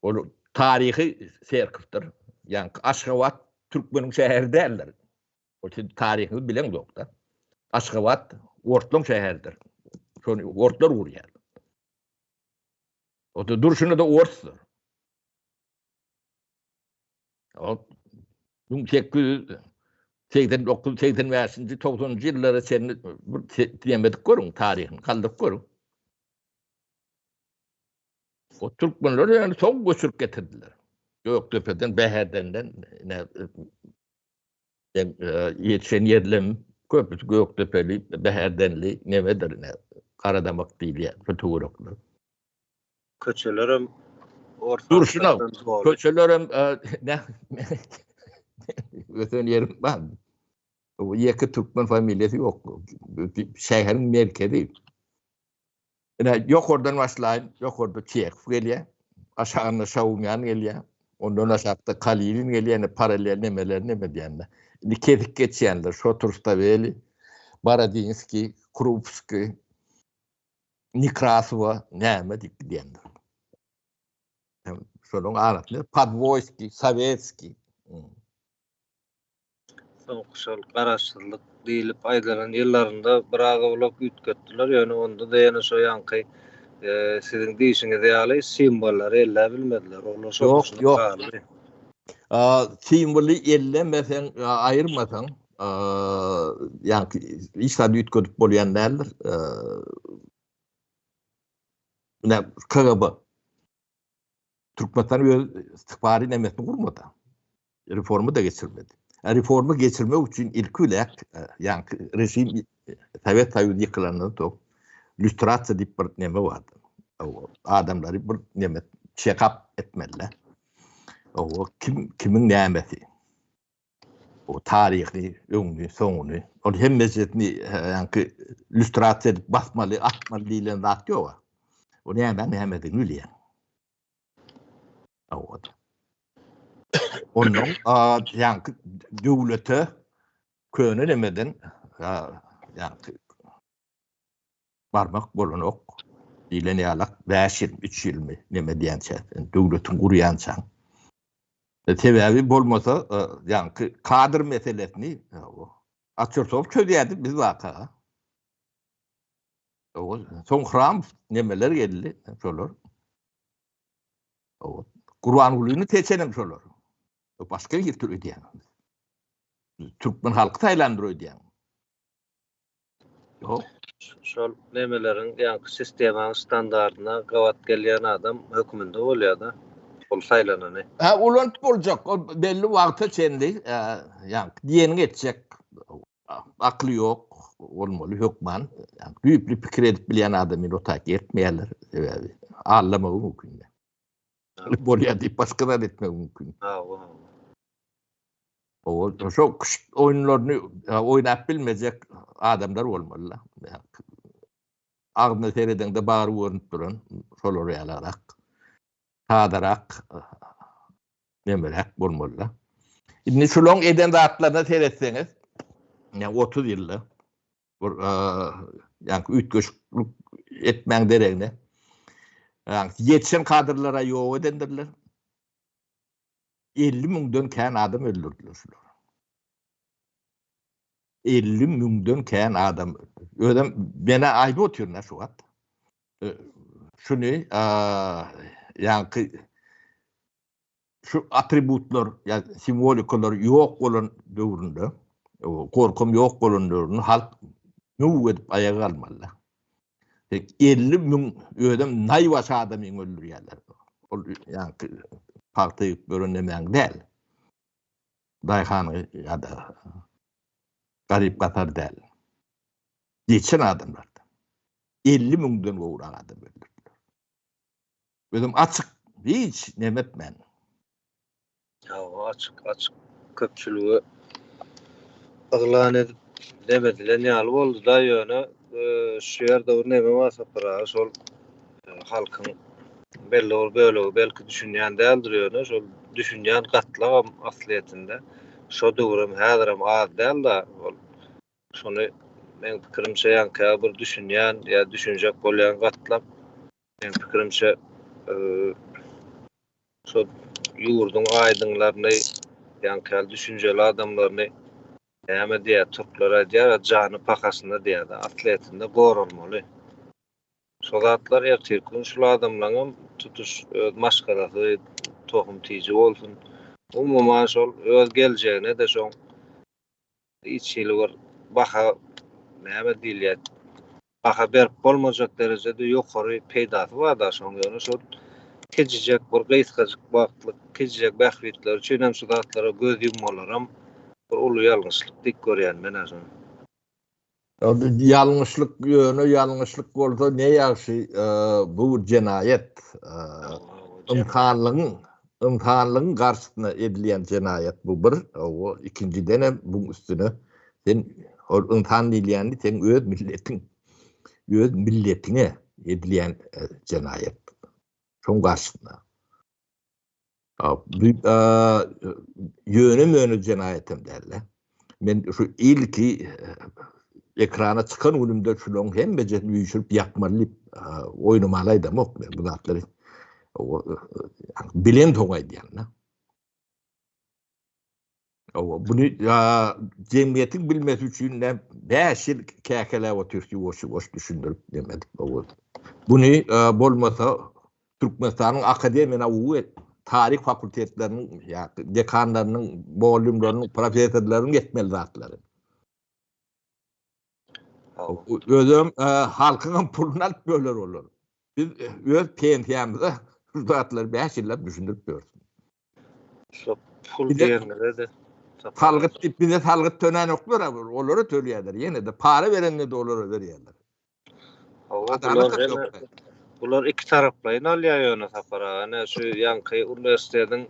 Ol taryhy serkwdir. Ýaňky Aşgabat türkmeniň şäheri däldir. Ol siz taryhyňyzy bileňzok-da. Aşgabat. Orslaň şäheridir. Şony orslar gurýar. O-da durşuna-da orsdur. O 1889, 85-nji, 90-njy ýyllara çenli bir diýemedik görüň taryhyny, galdyryp görüň. O türkmenler ýöne soň göçürip getirdiler. Gökdepeden, Bäherdenden ine ýetişen ýerlem köpüsi Gökdepeli, Bäherdenli nemedir ine Garadamak diýilýär şu töwerekler. Köçelerem ors Durşuna köçelerem ne ösen ýerim bar. Ýeke türkmen familiýasy ýok. Şäheriň merkezi. Ine, ýokardan başlaýyn, ýokarda Çehow gelýär, aşagynda Şaumýan gelýär, ondan aşakda Kalinin gelýär, ine parallel nemeler neme diýende. Indi kesik geçýänler Şoturstaweli, Borodinskiý, Krupskiý, Nekrasowa näme diýip gidýänler. Şolaryň arasynda Podwoýskiý, Sowetskiý. Soňky şol garaşsyzlyk diýlip aýdylan ýyllarynda biraz owlak üýtgetdiler, ýöne onda-da ýene şo ýaňky siziň diýşiňiz ýaly simwollary elläbilmediler. Olar şo Ýok, ýok. galdy. Simwoly ellemeseň, aýyrmasaň, ýaňky hiç zady üýtgedip bolýan däldir. Ine, KGB. Türkmenistan öz istihbary nemesini gurmady. Reformy da geçirmedi. Reformy geçirmek üçin ilki bilen ýaňky režim Sowet Soýuzy ýykylandan soň lýustrasiýa diýip bir neme bardy. Adamlary bir neme check-up etmeli. O kim kimiň nämesi? O taryhy, öňüni, soňuny, ol hemmesini ýaňky lýustrasiýa edip basmaly, atmaly diýlen zat ýok. O näme nämedigini bilýän. Ondan ýaňky döwlete köne nemeden ýaňky barmak bolanok diýlen ýalak 5 ýyl, 3 ýylmy neme diýençä, döwletiň gurýançaň. Sebäbi bolmasa ýaňky kadr meselesini Açursow çözýärdi biz waka. Soň Hramow nemeler geldi şolar. Gurbangulyny seçenem şolar. Başga ýerdir öýdýän. Türkmen halky saýlandyr öýdýän. Ýok. Şol nemeleriň ýaňky sistemanyň standardyna gabat gelýän adam höküminde bolýar-da. Ol saýlanany. Ha, ulanyp boljak. Ol belli wagta çenli, ýaňky diýeniňi etjek. Akyly ýok bolmaly hökman. Düýpli pikir edip bilýän adamy otaýyk eltmeýärler. Sebäbi aldamagy mümkin. Bolýar diýip başga zat etmegi mümkin. O şo küşt oýunlaryny oýnap bilmejek adamlar bolmaly. Agzyna seredeňde bagry görünip duran şolar ýalyrak. Sadarak nemeräk bolmaly-da. Indi şulaň eden zatlaryna seretseňiz, ýa 30 ýylda bir ýaňky üýtgeşiklik etmäň deregine, ýaňky ýetişen kadrlara ýok edendirler. 50 müňden kän adam öldürdiler şular. 50 müňden kän adam. Özem mena aýdyp otyryn şu wagt. Şuny ýaňky şu atributlar ýa simwolikalar ýok bolan döwründe, gorkam ýok bolan döwründe halk nüw edip aýaga galmaly. 50 müň özem naýbaşy adamyň öldürýärler. Ol ýaňky pagta ýygyp ýören nemäň däl. Daýhany ýa-da garyp gasar däl. Geçen adamlar. 50 müňden gowrak adam öldürdiler. Özüm açyk hiç neme etmän. Hawa açyk açyk köpçülige yglan edip neme edilen ýaly boldy-da ýöne şu ýerde bir neme bar Sapar aga şol halkyň belli bir bölegi belki düşünýän däldir ýöne şol düşünýän gatlagam aslyýetinde şo döwürem häzirem az däl-de ol şony meň pikirimçe ýaňky bir düşünýän ýa düşünjek bolýan gatlak Meň pikirimçe, şo ýurduň aýdyňlaryny, ýaňky ýaly düşünjeli adamlaryny. Näme diýýär, türkler aýdýar, jany pahasyna diýýär-de, aslyýetinde goralmaly. Şo zatlar ertirki gün şul adamlaňam tutuş öz maşgalasy, tohum-tiji bolsun, umuman şol öz geljegine-de şoň hiç hili bir baha näme diýilýär, baha berip bolmajak derejede ýokary peýdasy bar-da şoň, ýöne şol kiçijek bir gysgajyk wagtlyk kiçijek bähbitler üçin hem şu zatlara göz ýummalaram bir uly ýalňyşlyk diýip görýän men-ä şony. Ýalňyşlyk ýöne ýalňyşlyk bolsa ne ýagşy bu bir jenaýat ynsanlygyň ynsanlygyň garşysyna edilýän jenaýat bu bir ikinjidenem buň üstüne sen ol ynsan diýilýäni seň öz milletiň öz milletiňe edilýän jenaýat şoň garşysyna Bu ýöne-möne jenaýatam däl-de. Men şu ilki ekrana çykan günümde şularyň hemmejesini üýşürip ýakmaly diýip oýnamaly aýdamok men bu zatlary. Bilen soň aýdýan-da. Hawa, buny jemgyýetiň bilmesi üçin näme 5 ýyl käkeläp otyrys ýuwaş-ýuwaş düşündirip neme edip hawa. Buny bolmasa Türkmenistanyň akademiýa naugy taryh fakultetleriniň ýa dekanlarynyň, mugallymlarynyň, professorlarynyň etmeli zatlary. Özem halkyňam puluny alyp böler olar. Biz öz pensiýamyza şu zatlary 5 ýyllap düşündirip ýörüs. Şo pul diýeniňize-de salgyt diýip bize salgyt tönänoklar olara tölýärler ýene-de para berende-de olara berýärler. Hawa bular hemme bular iki taraplaýyn alýar ýöne Sapar aga ine şu ýaňky uniwersitetiň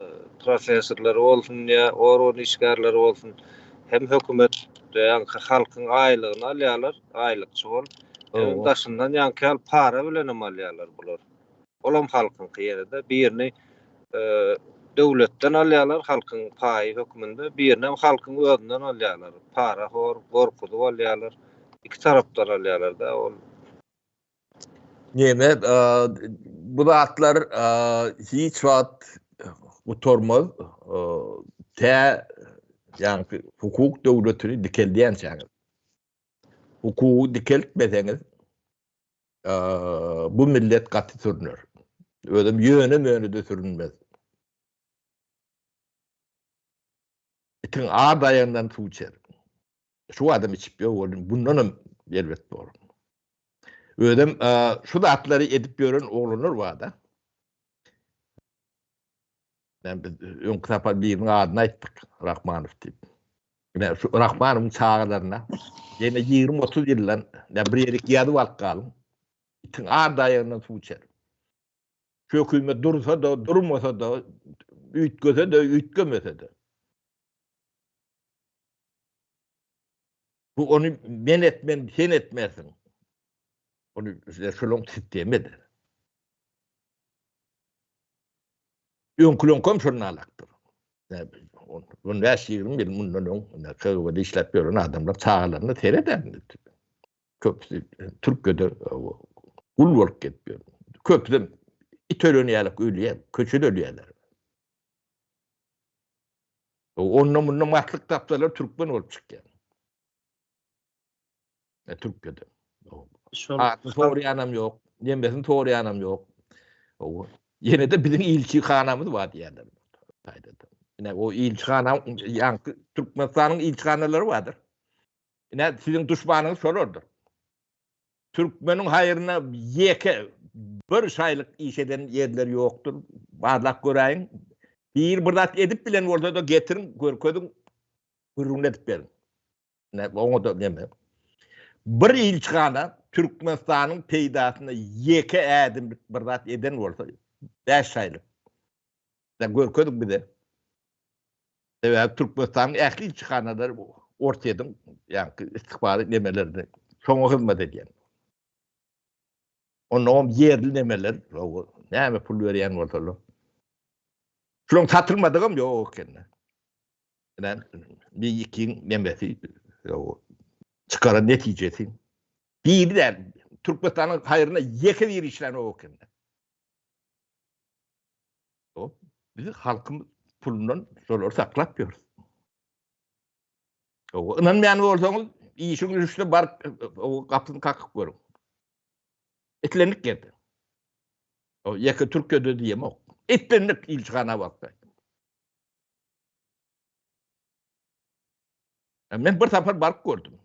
e, professorlary bolsun ýa organ işgärleri bolsun hem hökümet ýaňky halkyň aýlygyny alýarlar aýlykçy bolup hem daşyndan ýaňky ýaly para bilenem alýarlar bular. Olam halkyňky ýene-de. Birini döwletden alýarlar halkyň paýy hökmünde, birinem halkyň özünden alýarlar. Parahor, gorkuzyp alýarlar. Iki tarapdan alýarlar-da ol. Neme, bu zatlar hiç wagt gutarmaz. Tä ýaňky hukuk döwletini dikeldýänçäňiz. Hukugy dikeltmeseňiz, Bu millet gaty sürüner. Özem ýöne-möne-de sürünmez. Itiň ar daýandan suw içer. Şu adam içip ýör welin, bundanam erbet bor. Özem şu zatlary edip ýören oglanlar bar-da. Men biz öňki sapar biriniň adyny aýtdyk, Rahmanow diýip. Ine şu Rahmanowyň çagalaryna ýene 20-30 ýyldan ine bir ýerik ýazyp alyp galyň. Itiň ar daýagyndan suw içer. Şu hökümet dursa-da, durmasa-da, üýtgese-de, üýtgemese-de. Bu ony men etmen, sen etmersiň. Ony şolaň sistemi eder. Öňküleňkem şondan alakdyr. On bäş-ýigrimi ýyl mundan öň KGB-de işläp ýören adamlar çagalaryna serederdi. Köpüsi Türkiýede gul bolup gezip ýör. Köpüsem it ölen ýaly ölýär, köçede ölýärler. Onda-munda maslyk tapsalar türkmen bolup çykýar. E, Türkiýede. Şol Adyny soraýanam ýok, nemesini soraýanam ýok. Owa. Ýene-de biziň ilçihanamyz bar diýýärler. Taýda. Ine o ilçihana ýaňky Türkmenistanyň ilçihanalary bardyr. Ine siziň duşmanyňyz şolardyr. Türkmeniň haýryna ýeke bir şaýlyk iş eden ýerleri ýokdur. Barlap göräýiň. Biri bir zat edip bilen bolsa-da getiriň, görkeziň, gürrüňini edip beriň. Oňa-da neme. Bir ilçihana Türkmenistanyň peýdasyna ýeke ädimlik bir zat eden bolsa, 5 aýlyk. Da görkeziň bize. Sebäbi Türkmenistanyň ähli ilçihanalary Orsýetiň ýaňky istihbarat nemelerini şoňa hyzmat edýän. Onnoňam ýerli nemeler, näme pul berýän bolsalar. Şularyň satylmadygam ýok ekende. Ine, Mİ-2-iň nemesi, çykaran netijesi. Biri däl, Türkmenistanyň haýryna ýeke biri işlänok eken. Biz halkyň pulundan şolary saklap ýörüs. Ynanmaýan bolsaňyz, işiň düşse baryp gapysyny kakyp görüň. Islendik ýerde. O ýeke Türkiýede diýemok. Islendik ilçihana baryp gaýdyň. Men bir sapar baryp gördüm.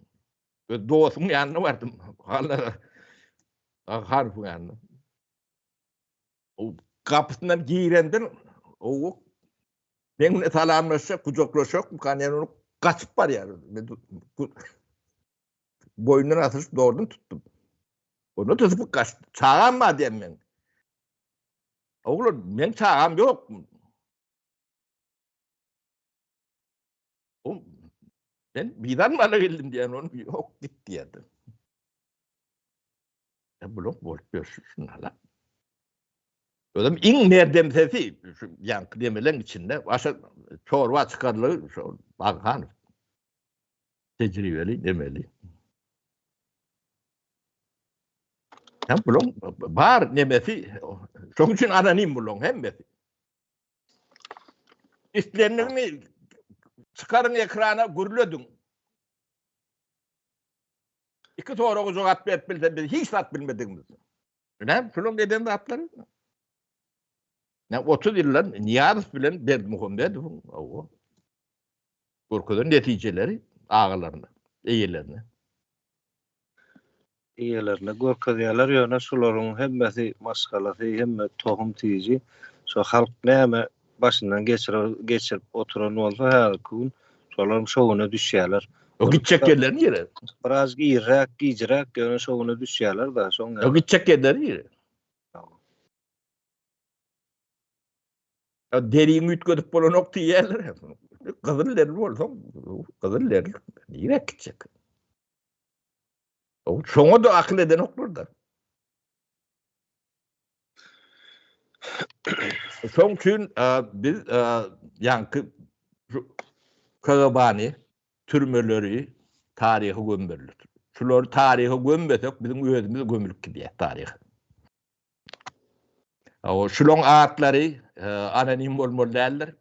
Öz dostumyň ýanyna bardym. Hallara Harpyň ýanyna. O gapysyndan girenden o men bilen salamlaşjak, gujaklaşjak, yani onu gaçyp barýar. Men boýundan asylyp dordum tutdum. Onu tutup gaçdy. Çagam bar diýen men. Oglan, men çagam ýok. O ben bizan bana geldim diýen onu ýok git diýerdi. Ya blok bolup ýörşü şunala. Özüm iň merdemsesi şu ýaňky demeleň içinde başa çorba çykarlygy şu Baghanow. Tejribeli demeli. Ya bulun bar nemesi şoň üçin anonim bulun hemmesi. Islendigini çykaryň ekrana gürlediň. Iki soraga jogap berip bilse biz hiç zat bilmedigimiz. Näme şulaň eden zatlary? Ne 30 ýyldan Nyýazow bilen Berdimuhamedowyň owo görkezen netijeleri agalaryna, eýelerine. Eýelerine görkezýärler ýöne şularyň hemmesi maşgalasy hemme tohum tiji şo halk näme başyndan geçirip oturan bolsa häzirki gün şolaryň şo güne düşýärler. O gitjek ýerleri nire? Biraz irräk, gijräk ýöne şo güne düşýärler-de şoň. O gitjek ýerleri nire? Ya deriňi üýtgedip bolanok diýýärler. Gyzyl derili bolsaň, gyzyl derili nirä gitjek? Şoňa da akyl edenoklar da. Şoň üçin biz ýaňky KGB-ni, türmeleri taryha gömmeli. Şulary taryha gömmesek, biziň özümiz gömülip gidýär taryha. Şularyň atlary anonim bolmaly däldir.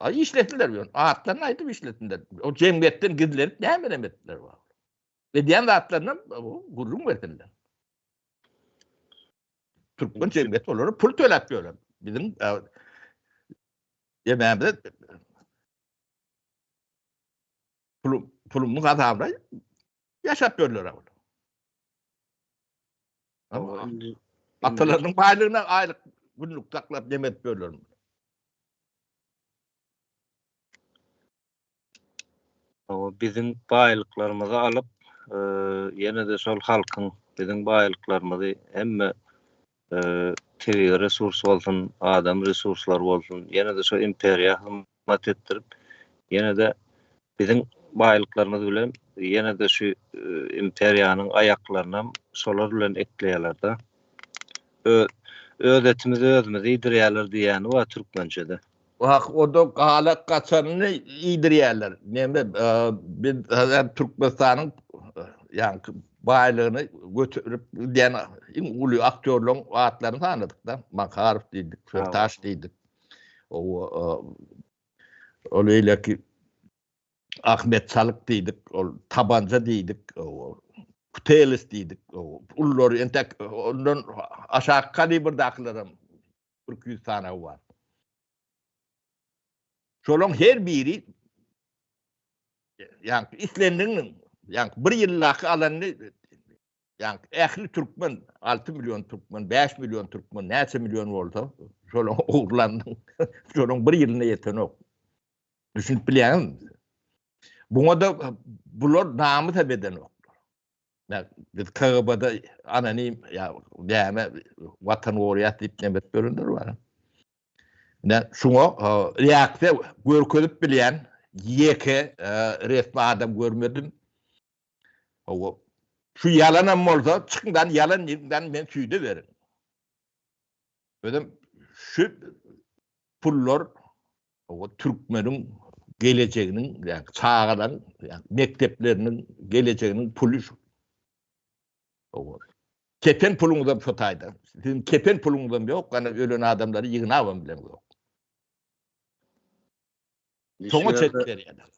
Ay işlesinler ýöne. Atlaryny aýdyp işlesinler. O jemgyýetden gizlenip näme näme etdiler bar. Edýän zatlaryny gürrüň bersinler. Türkmen jemgyýeti olara pul töläp ýörer. Biziň ýemämize pul pulumyň hasabyna ýaşap ýörler olar. Atalarynyň baýlygyna aýlyk günlük saklap neme edip ýörler. Hawa, biziň baýlyklarymyzy alyp, ýene-de şol halkyň biziň baýlyklarymyzy hemme tebigy resurs bolsun, adam resurslary bolsun, ýene-de şo imperiýa hyzmat etdirip, ýene-de biziň baýlyklarymyz bilen ýene-de şu imperiýanyň aýaklarynam şolar bilen ekleýärler-de. Öz etimizi özümiz iýdirýärler diýýäni bar türkmençede. Wah, o-da galak gaçanyny iýdirýärler. Neme, biz häzir Türkmenistanyň ýaňky baýlygyny göterip gidýän iň uly aktýorlaryň atlaryny sanadyk-da. Makarow diýdik, Firtaş diýdik. Ol beýleki Ahmet Çalyk diýdik, ol Tabanja diýdik, Kutelis diýdik. Ululary entek ondan aşaky kalibrdakylaram 200 sanawy bar. Şolaryň her biri ýa islendiginiň ýa bir ýyldaky alanyny ýa ähli türkmen 6 million türkmen, 5 million türkmen näçe million bolsa, şolaryň ogurlanynyň şolaryň bir ýylyna ýetenok. Düşünip bilýäňizmi? Buňa da bular namys hem edenoklar. Biz KGB-da anonim ýa näme watan goraýas diýip näme edip ýörenler bar. Ine şuňa reaksiýa görkezip bilýän ýeke resmi adam görmedim. Hawa. Şu ýalanam bolsa çykyňdan ýalan diýiňden men süýde beriň. Özem şu pullar o türkmeniň gelejeginiň, ýa çagalaryň, ýa mekdepleriniň gelejeginiň puly şu. O kepen puluňyzam şo taýda. Siziň kepen puluňyzam ýok, ana ölen adamlary ýygnabam bileňzok. Şoňa çek berýärler.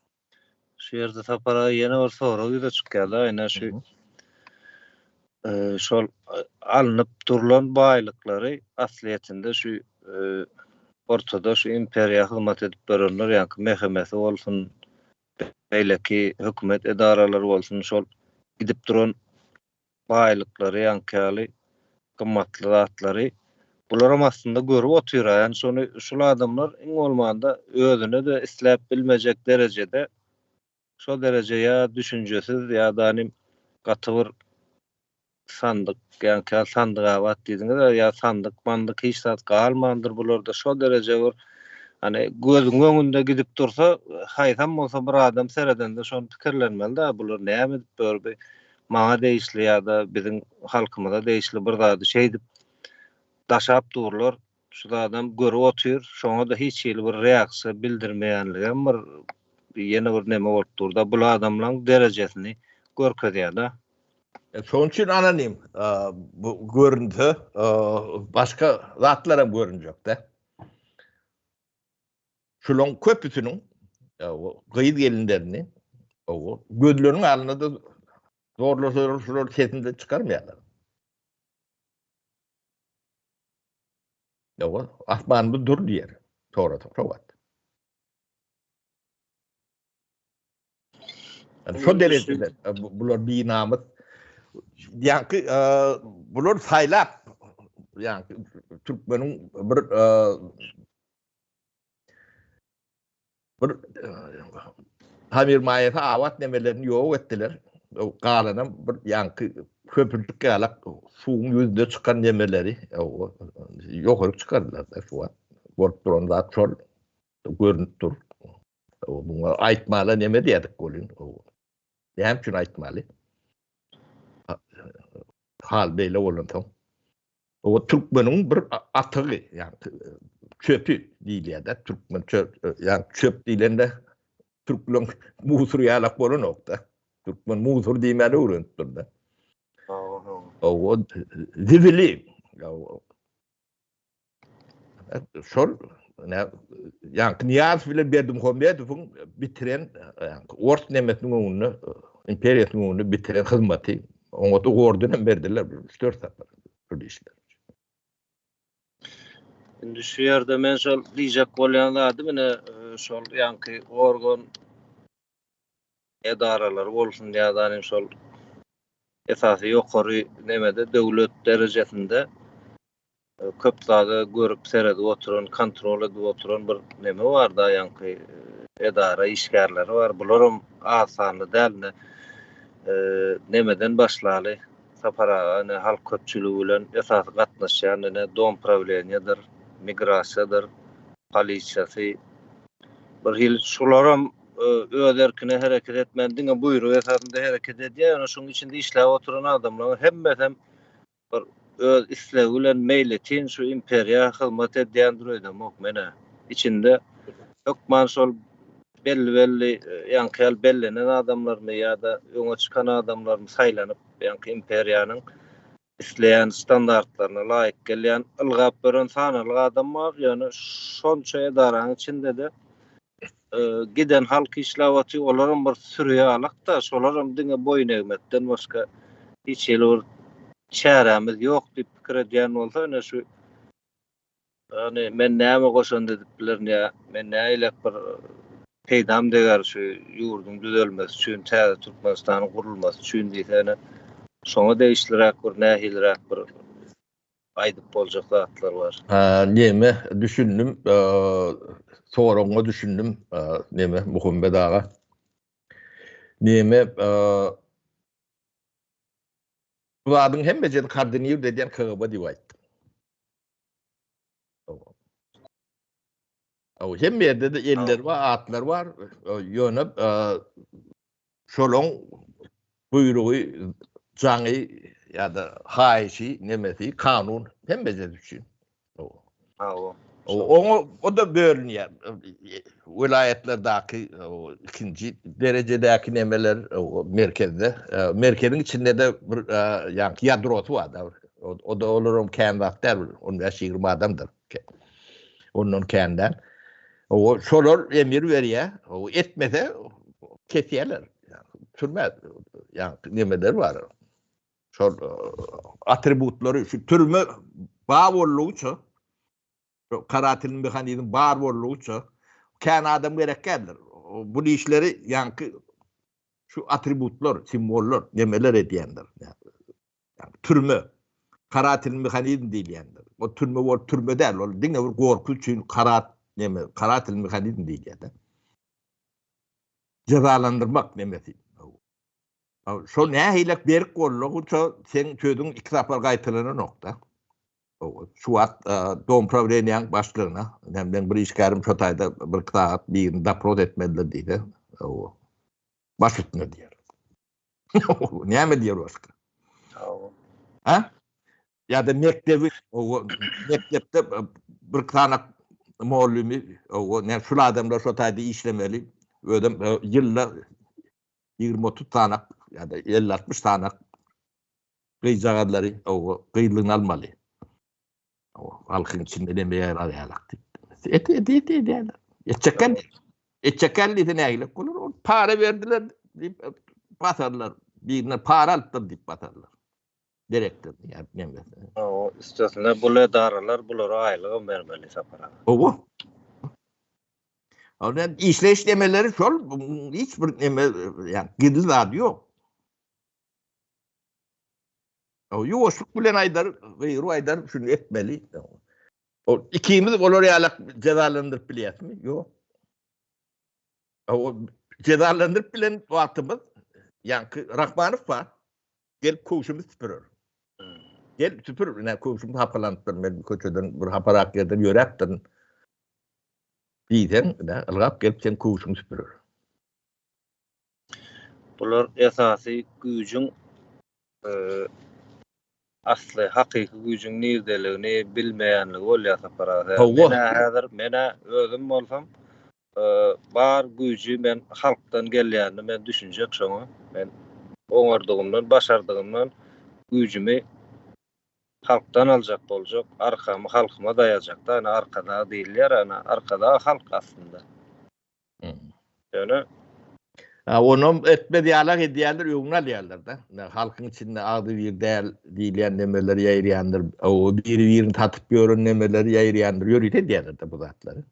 Şu ýerde Sapar aga ýene bir sorag ýüze çykýar-da, ine şu şol alnyp durlan baýlyklary aslyýetinde şu ortada şu imperiýa hyzmat edip berenler, ýaňky MHM-si bolsun, beýleki hökümet edaralary bolsun, şol gidip duran baýlyklary ýaňky ýaly gymmatly zatlary bularam aslynda görüp otyr ýani şony şul adamlar iň bolmanda özüne-de isläp bilmejek derejede şo dereje ýa düşünjesiz ýa-da nim gaty bir sandyk ýaňky ýaly sandygabat diýdiňiz-ä ýa sandyk mandyk hiç zat galmandyr bularda şo dereje bir Hany gözüň öňünde gidip dursa haýsam bolsa bir adam seredende şony pikirlenmeli-dä bular näme edip ýör bi maňa degişli ýa-da biziň halkymyza degişli bir zady şeýdip daşap durlar şu zadam görüp otyr şoňa-da hiç hili bir reaksiýa bildirmeýänligem bir ýene bir neme bolup dur-da bul adamlaň derejesini görkezýär-de. Şonuň üçin anonim bu görünse başga zatlaram görünjek-de. Şulaň köpüsiniň gyz gelinlerini gözleriniň alnynda zorlasalar şular sesini de çykarmaýarlar. Ýa asmanymyz dur diýer. Sorasa şo wagt. Yani şo derejede bular binamys. Ýaňky bular saýlap ýaňky türkmeniň bir bir Hamir maýasy abat nemelerini ýok etdiler. Galanam bir ýaňky köpürjik ýalak suwuň ýüzünde çykan nemeleri ýokaryk çykardylar şu wagt. Bolup duran zat şol görünip dur. Muňa aýtmala neme diýerdik welin. Näme üçin aýtmaly? Hal beýle bolansoň. O türkmeniň bir atygy, ýagny çöpi diýilýär-de, türkmen çöp, ýagny çöp diýlende türkmen musur ýalak bolanok-da. Türkmen musur diýmäni öwrenipdir-de. O zibili. Şol ýaňky Nyýazow bilen Berdimuhamedowyň bitiren ýaňky ors nemesiniň öňünde imperiýasynyň öňünde bitiren hyzmaty oňa da orden hem berdiler bir 3-4 sapar şol işler. Indi şu ýerde men şol diýjek bolýan zadym ine şol ýaňky organ edaralary bolsun ýa-da şol esasy ýokary nemede döwlet derejesinde köp zada görüp seredip oturan kontrol edip oturan bir neme barda ýaňky edara işgärleri bar bularam az sanly däl ine nemeden başlaly Sapar aga ine halk köpçüligi bilen esasy gatnaşýan ine dom prawleniýadyr migrasiýadyr polisiýasy bir hili şularam öz erkine hereket etmän diňe buýruk esasynda hereket edýär ýöne şuň içinde işläp oturan adamlaryň hemmesem bir öz islegi bilen meýletin şu imperiýa hyzmat edýändir öýdemok men-ä. Içinde hökman şol belli-belli ýaňky ýaly bellenen adamlarymy ýa-da öňe çykan adamlarymy saýlanyp ýaňky imperiýanyň isleýän standartlaryna laýyk gelýän ylgap ýören sanalgy adam bar, ýöne şonça edaranyň içinde-de giden halk işläp otyr, olaram bir süri ýalak-da, şolaram diňe boýun egmekden başga hiç hili bir çärämiz ýok diýip pikir edýän bolsa, ine şu ýagny men näme goşant edip bilerin ýa men nähilek bir peýdam deger şu ýurduň düzelmesi üçin, täze Türkmenistanyň gurulmasy üçin diýse, ine şoňa degişliräk bir nähiliräk bir aýdyp boljak zatlar bar. Neme düşündim, soragyňa düşündim, neme Muhammet aga. Neme bu zadyň hemmesini koordinird edýän KGB diýip aýtdym. Hemme ýerde-de eller bar, atlar bar. Ýöne şolaň buýrugy, jaňy ýa-da haýyşy, nemesi, kanun hemmesi üçin. Hawa. Oňa o-da bölünýär. Welaýatlardaky ikinji derejedäki nemeler merkezde. Merkeziň içinde-de bir ýaňky ýadrosy bar-da. O-da olaram kän zat däl, bir on bäş-ýigrimi adamdyr. Ondan kän däl. Şolar emir berýär. Etmese. Kesýärler. Türme ýa nemeler bar. Şol atributlary şu türme bar boldugyça şu karatil mehanizm bar boldugyça kän adam gerek däldir. Bu işleri ýaňky şu atributlar, simwollar nemeler edýändir. Türme karatil mehanizm diýilýändir. O türme bolup türme däl, ol diňe bir gorky üçin karat neme karatil mehanizm diýilýär. Jezalandyrmak nemesi. Şo nähilek berk boldugyça seň sözüň iki sapar gaýtalananok-da. Şu wagt dom prawleniýäň başlygyna, meň bir işgärim şo taýda bir iki sagat birini dopros etmelidir diýse, baş üstüne diýer. Näme diýer başga? Ha? Ýa-da mekdebi, mekdepde bir sany mugallymy, näme şul adamlar şo taýda işlemeli, özem ýylda 20-30 sany ýa-da 50-60 sany gyzjagazlary gyzlygyny almaly. Halkyň içinde neme ýarar ýalak diýip. Et et et edýärler. Etjekler. Etjekler diýse nägilek bolar? Ol para berdiler diýip basarlar. Birine para alypdyr diýip basarlar. Gerekdir diýip neme. O üstesine bul edaralar bulara aýlygam bermeli Sapar aga. Owa. Ol işleýiş nemeleri şol hiç bir neme ýa gizli zady ýok. O ýuwaşlyk bilen aýdar, gygyryp aýdar, şuny etmeli. O ikimiz olar ýalak jezalandyryp bilýäsmi? Ýok. O jezalandyryp bilen wagtymyz ýaňky Rahmanow bar. Gelip köwşümi süpürer. Gel süpür, ine köwşüm hapalanypdyr, men köçeden bir haparak ýerden ýöräpdirin. Diýseň, ine ylgap gelip seň köwşüňi süpürer. Bular esasy güýjüň asly, hakyky güýjüň nirdeligini bilmeýänligi bolýar Sapar aga. Men-ä häzir, men-ä özüm bolsam, bar güýji men halkdan gelýänini men düşünjek şoňa. Men oňardygymdan, başardygymdan güýjümi halkdan aljak boljak, arkamy halkyma daýajak-da, ana arkadag diýilýär, ana arkadag halk aslynda. Ýöne Ha, onam etmez ýalak edýärler, öňüni alýarlar-da. Halkyň içinde agzybir däl diýilýän nemeler ýaýraýandyr, o biri-birini satyp ýören nemeler ýaýraýandyr, ýörite edýärler-de bu zatlary.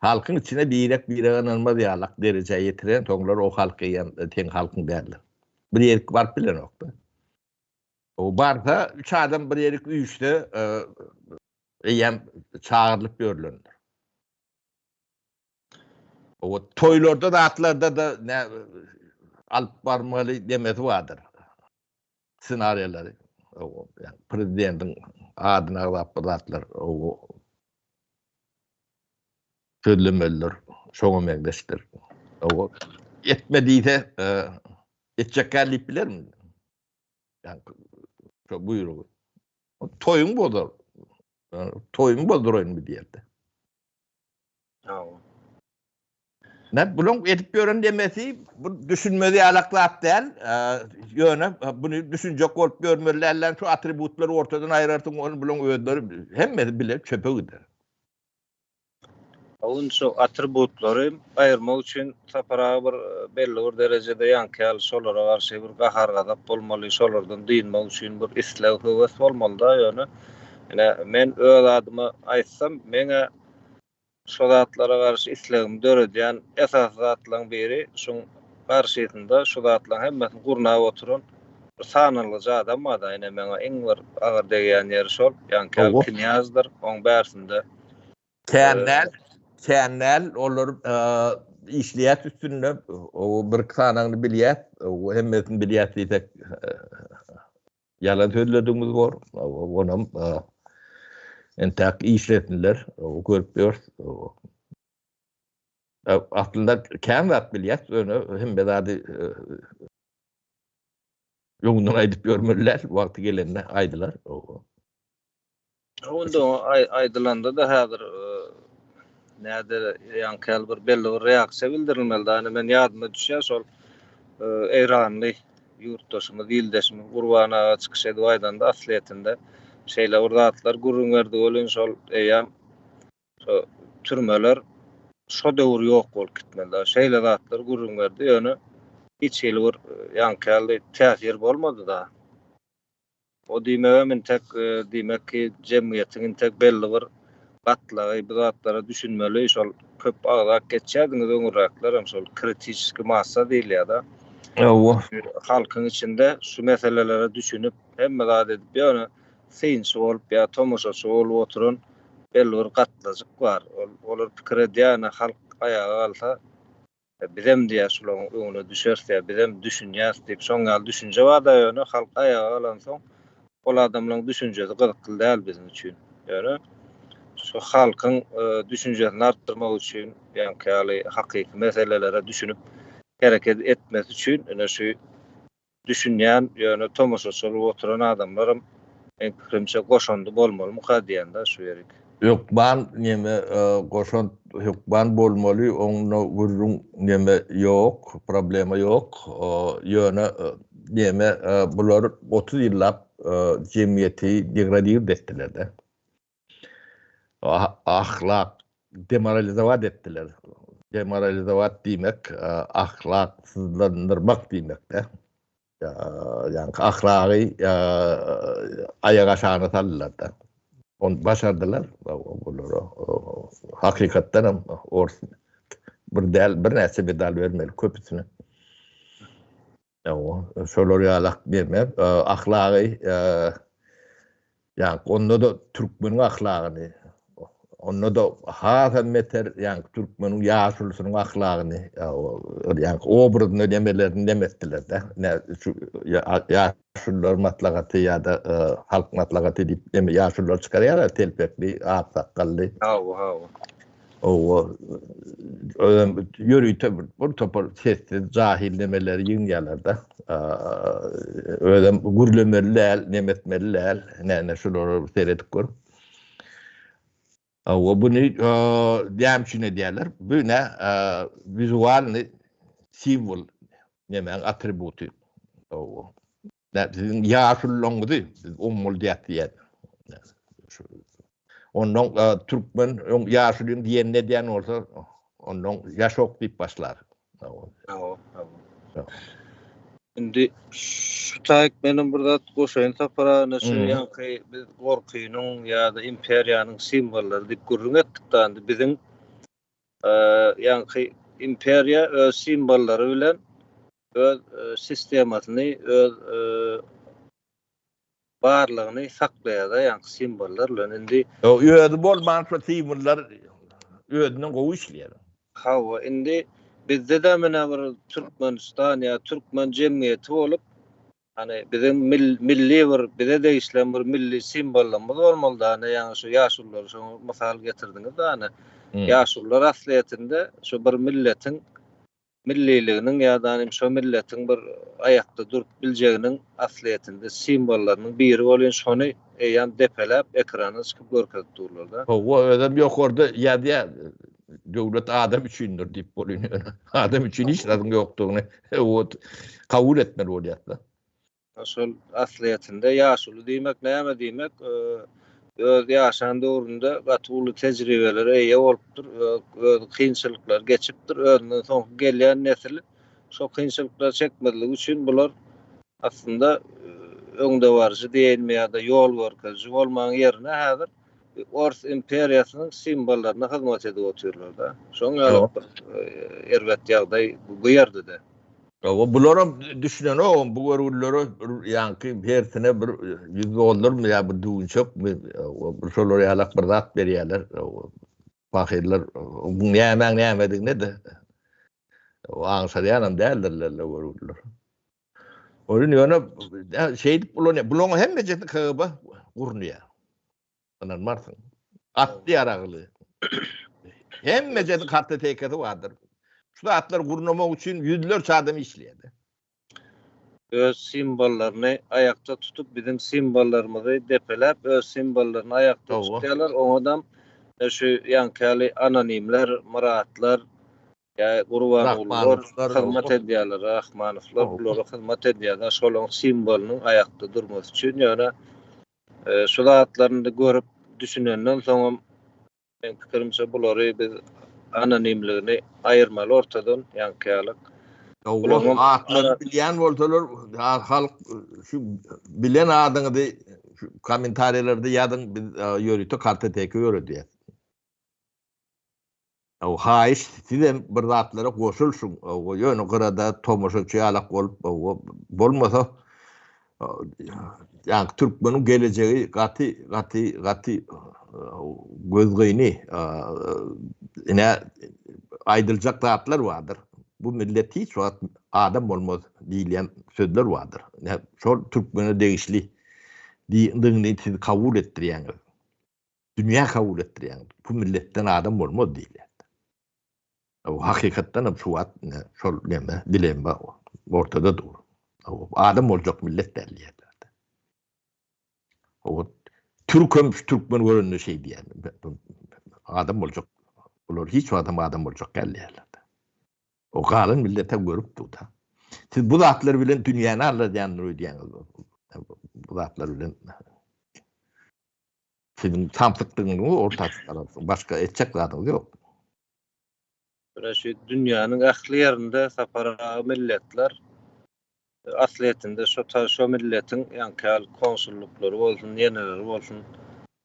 Halkyň içine birek-birege ynanmaz ýalak derejä ýetiren soňlar o halk eýýäm seň halkyň däldir. Bir ýerik baryp bilenok-da. O barsa, üç adam bir ýerik üýşse, eýýäm çagyrylyp ýörlendir. O toýlarda zatlarda da ne alyp barmaly demesi bardyr. Ssenariýalary. O yani prezidentiň adyny agzap bir zatlar o sözlemelidir. Şoňa meňzeşdir. O etme diýse, e, etjekkä diýip bilermi? Yani şo buýrugy. Toýuň bozar. Toýumy bozduraýynmy diýerdi. Hawa. Ne buluň edip ýören demesi bu düşünmez ýalak zat däl. Ýöne buny düşünjek bolup ýörmeli dälden şu atributlary ortadan aýrarsyň ony buluň özleri hemmesi bile çöpe gider. Ony şu atributlary aýyrmak üçin Sapar aga bir belli bir derejede ýaňky ýaly şolara garşy bir gahar-gazap bolmaly, şolardan dynmak üçin bir isleg, höwes bolmaly-da ýöne ine men öz adyma aýtsam meň-ä Şo zatlara garşy islegimi döredýän esasy zatlaryň biri şuň garşysynda şu zatlaryň hemmesini gurnap oturan bir sanalgyja adam bar-da, ine meňe iň bir agyr degýän ýeri şol, ýaňky ýaly knýazdyr, oň bärsinde. Kän däl, kän däl, olar işleýäs üstünde, o bir-iki sanyny bilýäs, hemmesini bilýäs diýsek Ýalan sözledigimiz bor. Onam entäk işlesinler, görüp ýörüs. Aslynda kän zat bilýäs, ýöne hemme zady öňünden aýdyp ýörmeli däl, wagty gelende aýdylar. Onda aýdylanda-da häzir näde ýaňky ýaly bir belli bir reaksiýa bildirilmeli. Ýani men ýadyma düşýär şol eýranly ýurtdaşymyz, ildeşimiz Gurban aga çykyş edip aýdanda aslyýetinde şeýle bir zatlar gürrüň berdi welin şol eýýäm şo türmeler. Şo döwür ýok bolup gitmeli. Şeýle zatlar gürrüň berdi, ýöne hiç hili bir ýaňky ýaly täsir bolmady-da. O diýmegem intek diýmek ki, jemgyýetiň intek belli bir gatlagy bu zatlara düşünmeli, şol köp agzap geçýärdiňiz öňürräklerem şol kritiçeskiý massa diýilýär-de. Hawa. Halkyň içinde şu meselelere düşünip, hemme zat edip, ýöne synçy bolup ýa tomaşaçy bolup oturan belli bir gatlajyk bar. Ol olar pikir edýär, ine halk aýaga galsa, bizem diýýär şularyň öňüne düşeris ýa bizem düşünýäris diýip, şoň ýaly düşünje bar-da ýöne halk aýaga galansoň ol adamlaryň düşünjesi gyzykly däl biziň üçin. Ýöne şu halkyň düşünjesini artdyrmak üçin, ýaňky ýaly hakyky meselelere düşünip hereket etmesi üçin ine şu düşünýän, ýöne tomaşaçy bolup oturan adamlaram meň pikirimçe goşandy bolmalymyka diýen-de şu ýerik. Hökman neme goşant hökman bolmaly oňda gürrüň neme ýok problema ýok ýöne neme bular 30 ýyllap jemgyýeti degradird etdilerde. Ahlak demoralizowat etdiler. Demoralizowat diýmek ahlaksyzlandyrmak diýmek-de. Ýagny ahlagy aýak aşagyna saldylar-da. Ony başardylar. Bulara hakykatdan hem ors bir däl, birnäçe medal bermeli köpüsine. Ýa, şolar ýalak bermek, ahlagy, ýa, onda-da türkmeniň ahlagyny, onda-da hasam beter, ýa, türkmeniň ýaşulusynyň ahlagyny, ýa, obrazyny nemelerini neme etdiler-de, şu ýaşulular maslahaty ýa-da halk maslahaty diýip, neme ýaşulular çykarýarlar, telpekli, ak sakgally. Hawa, hawa. Owa, özem ýörite bir topar sessiz jahil nemeleri ýygnaýarlar-da. Özem gürlemeli däl, neme etmeli däl. Näme şulara seredip gör. Owa, buny näme üçin edýärler? Bu ne wizualny simwol nemäň atributy. Owa. Siziň ýaşulularyňyzy biz ommaly diýýäs diýýär. Ondan türkmen öň ýaşulyň diýenini edýän bolsa, ondan ýaşok diýip başlar. Hawa, hawa. Indi şu taýyk menem bir zat goşaýyn Sapar aga, ine şu ýaňky biz gorkynyň ýa-da imperiýanyň simwollary diýip gürrüň etdik-de, indi biziň ýaňky imperiýa öz simwollary bilen öz sistemasyny, öz barlygyny saklaýar-da, ýaňky simwollar bilen. Indi Özi bolman şo simwollar özünden gowy işleýär. Hawa, indi bizde-de menä bir Türkmenistan ýa türkmen jemgyýeti bolup, hany biziň milli bir bize degişli bir milli simwollarymyz bolmaly-da, hany ýaňy şu ýaşululary şoňa mysal getirdiňiz-de, hany ýaşulular aslyýetinde şu bir milletiň milliliginiň ýa-da hem şo milletiň bir aýakda durup biljeginiň aslyýetinde simwollarynyň biri bolýan şony eýýäm depeläp ekrana çykyp görkezip durlar-da. Hawa, özem ýokarda ýazýar, döwlet adam üçindir diýip bolýan ýöne adam üçin hiç zadyň ýokdugyny kabul etmeli bolýar-da. Şol aslyýetinde ýaşuly diýmek näme diýmek, öz ýaşan döwründe gaty uly tejribelere eýe bolupdyr, öz kynçylyklary geçipdir, özünden soňky gelýän nesil şo kynçylyklary çekmezligi üçin bular aslynda öňdebaryjy diýeýinmi ýa-da ýol görkeziji bolmagyň ýerine häzir Ors imperiýasynyň simwollaryna hyzmat edip otyrlar-da. Şoň ýaly bir erbet ýagdaý bu ýerde-de. Hawa, bularam düşünenogam, bu görgülilere bir ýaňky hersine bir 100 dollarmy ýa bir düwünçekmi, bir şolar ýalak bir zat berýärler. Pahyrlar bu nämäň nämedigine-de aňşarýanam däldirler görgüliler. Onuň ýöne şeýdip ulanýar. Bularyň hemmesini KGB gurnaýar. Ynanmarsyň. Atly ýaragly. Hemmesiniň kartotekasy bardyr. Şu zatlary gurnamak üçin ýüzlerçe adam işleýär. Öz simwollaryny aýakda tutup, biziň simwollarymyzy depeläp, öz simwollaryny aýakda tutýarlar. Oňadam şu ýaňky ýaly anonimler, Myratlar, Ýa Gurbangulylar hyzmat edýärler, Rahmanowlar bulara hyzmat edýärler, şolaryň simwolynyň aýakda durmasy üçin. Ýöne şu zatlaryny görüp düşünenden soňam meň pikirimçe bulary biz anonimligini aýyrmaly ortadan ýaňky ýalyk. Bularyň atlaryny bilýän bolsalar, halk şu bilen adyňyzy şu kommentariýalarda ýazyň, biz ýörite kartoteka ýöredýäs. Haýyş sizem bir zatlara goşulşyň, ýöne gyrada tomaşaçy ýalak bolup bolmasa Ýaňky türkmeniň gelejegi gaty gaty gaty gözgyny. Ine aýdyljak zatlar bardyr. Bu millet hiç wagt adam bolmaz diýilýän sözler bardyr. Ine şol türkmene degişli diýdigini siz kabul etdirýäňiz. Dünýä kabul etdirýäňiz. Bu milletden adam bolmaz diýilýär. Hakykatdan hem şu wagt ine şol neme dilemma ortada dur. Adam boljak millet däl diýýärler. O türk hem şu türkmen görende şey diýýär. Adam boljak bular hiç wagt hem adam boljak däl diýýärler. O galan millete görüp dur da. Siz bu zatlar bilen dünýäni alladýandyr öýdýäňiz. Bu zatlar bilen siziň samsykdygyňyzy orta çykararsyň. Başga etjek zadyňyz ýok. Ine şu dünýäniň ähli ýerinde Sapar aga milletler aslyýetinde şo şo milletiň ýaňky ýaly konsullyklary bolsun, ýeneleri bolsun,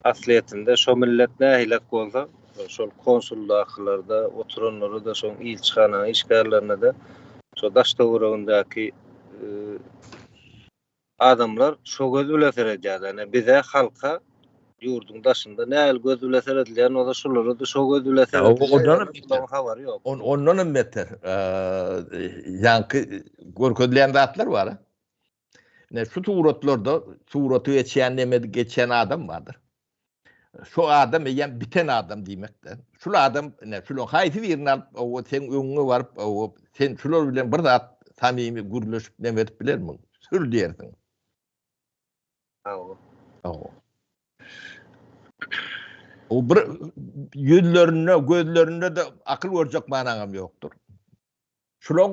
aslyýetinde şo millet nähilek bolsa, şol konsuldakylarda oturanlara-da, şoň ilçihananyň işgärlerine-de şo daş-töweregindäki Adamlar şo göz bile seredýär. Ýani bize halka ýurduň daşynda nähili göz bile seredilýän bolsa şulara-da şo göz bile seredilýär. Ondan habary ýok. Ondan hem beter. Ýaňky görkezilýän zatlar bar. Ine şu suratlarda suraty geçýän neme geçýän adam bardyr. Şu adam eýýäm biten adam diýmekde. Şul adam ine şularyň haýsy birini alyp owa seň öňüňe baryp owa sen şular bilen bir zat samimi gürleşip neme edip bilermiň? Sür diýersiň. Hawa. Hawa. O bir ýüzlerinde, gözlerinde-de akyl görjek manaňam ýokdur. Şulaň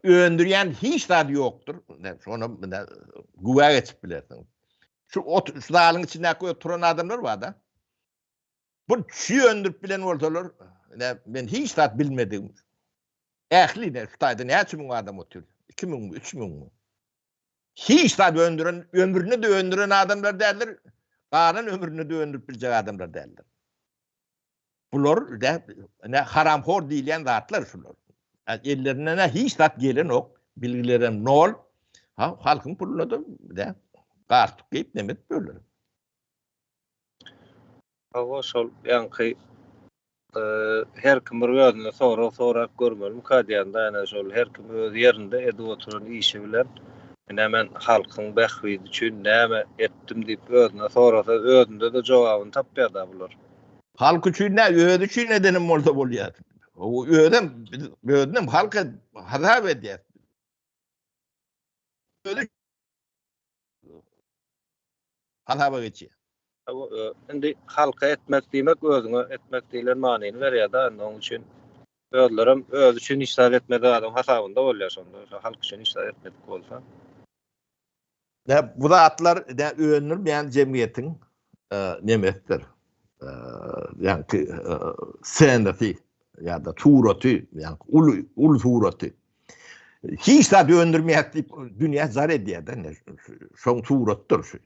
öndürýän hiç zady ýokdur. Şony güwä geçip bilersiň. Şu ot şu zalyň içindäki oturan adamlar bar-da. Bu çüý öndürip bilen bolsalar, men hiç zat bilmedigim. Ähli ne şu taýda näçe müň adam otyr? 2 müňmi, 3 müňmi? Hiç zat öndüren, ömrüni de öndüren adamlar däldir. Galan ömrüni de öndürip biljek adamlar däldir. Bular ne haramhor diýilýän zatlar şular. Ellerinden hiç zat gelenok, bilgilerem nol. Ha, halkyň puluna da de gartuk geýip neme edip ýörler. Hawa, şol ýaňky her kim bir özüne sorag sorap görmelimika diýende, ýa şol her kim öz ýerinde edip oturan işi bilen ine men halkyň bähbidi üçin näme etdim diýip özüne sorasa, özünde-de jogabyny tapýar-da bular. Halk üçin däl, özi üçin edenem bolsa bolýar. O özem özünem halka hasap edýär. Özi hasaba geçýär. Indi halka etmek diýmek özüňe etmek diýlen manyny berýär-de, indi onuň üçin özlerem özi üçin hiç zat etmedik adam hasabynda bolýar şonda, halk üçin hiç zat etmedik bolsa. Nä bu zatlar nä öndürmeýän jemgyýetiň nemesidir. Ýaňky ssenasy ýa-da suraty, ýaňky uly uly suraty. Hiç zat öndürmeýär diýip dünýä zar edýär-de, şoň suratydyr şu.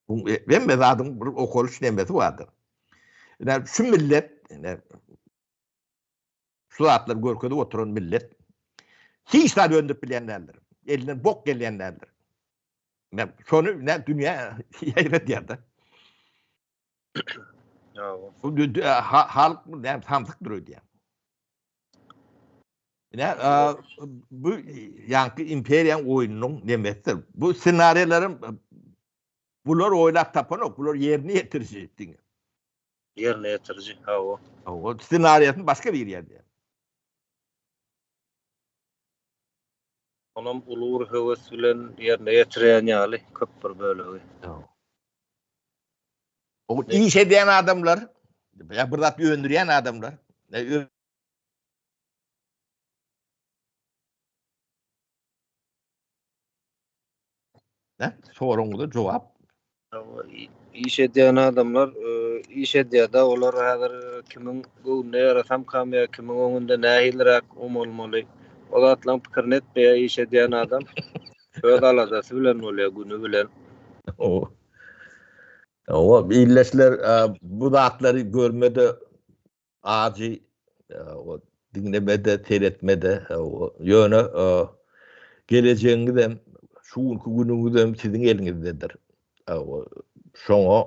Bu hemme zadyň bir okalyş nemesi bardyr. Ine şu millet, ine Şu zatlary görkezip oturan millet hiç zat öndürip bilýän däldir. Elinden bok gelýän däldir. Men şony ne dünýä ýaýradýar-da. Bu halk näme samsykdyr öýdýän. Ine, bu ýaňky imperiýanyň oýnunyň nemesidir. Bu ssenariýalaryň bular oýlap tapanok, bular ýerine ýetiriji diňe. Ýerine ýetiriji, hawa. Hawa, ssenariýasyny başga biri ýazýar. Onam uly bir höwes bilen ýerine ýetirýän ýaly köp bir bölegi. Hawa. O iş edýän adamlar, ýa bir zat öndürýän adamlar, Ne? Soruňyza jogap. Iş edýän adamlar iş edýär-de, olar häzir kimiň göwnüne ýarasamkam ýa kimiň öňünde nähiliräk omalmaly, o zatlaryň pikirini etmeýär iş edýän adam. Öz aladasy bilen bolýar, güni bilen. Hawa, ildeşler bu zatlary görmede Ajy diňlemede, seretmede, ýöne gelejegiňizem, şu günki günüňizem siziň eliňizdedir. Şoňa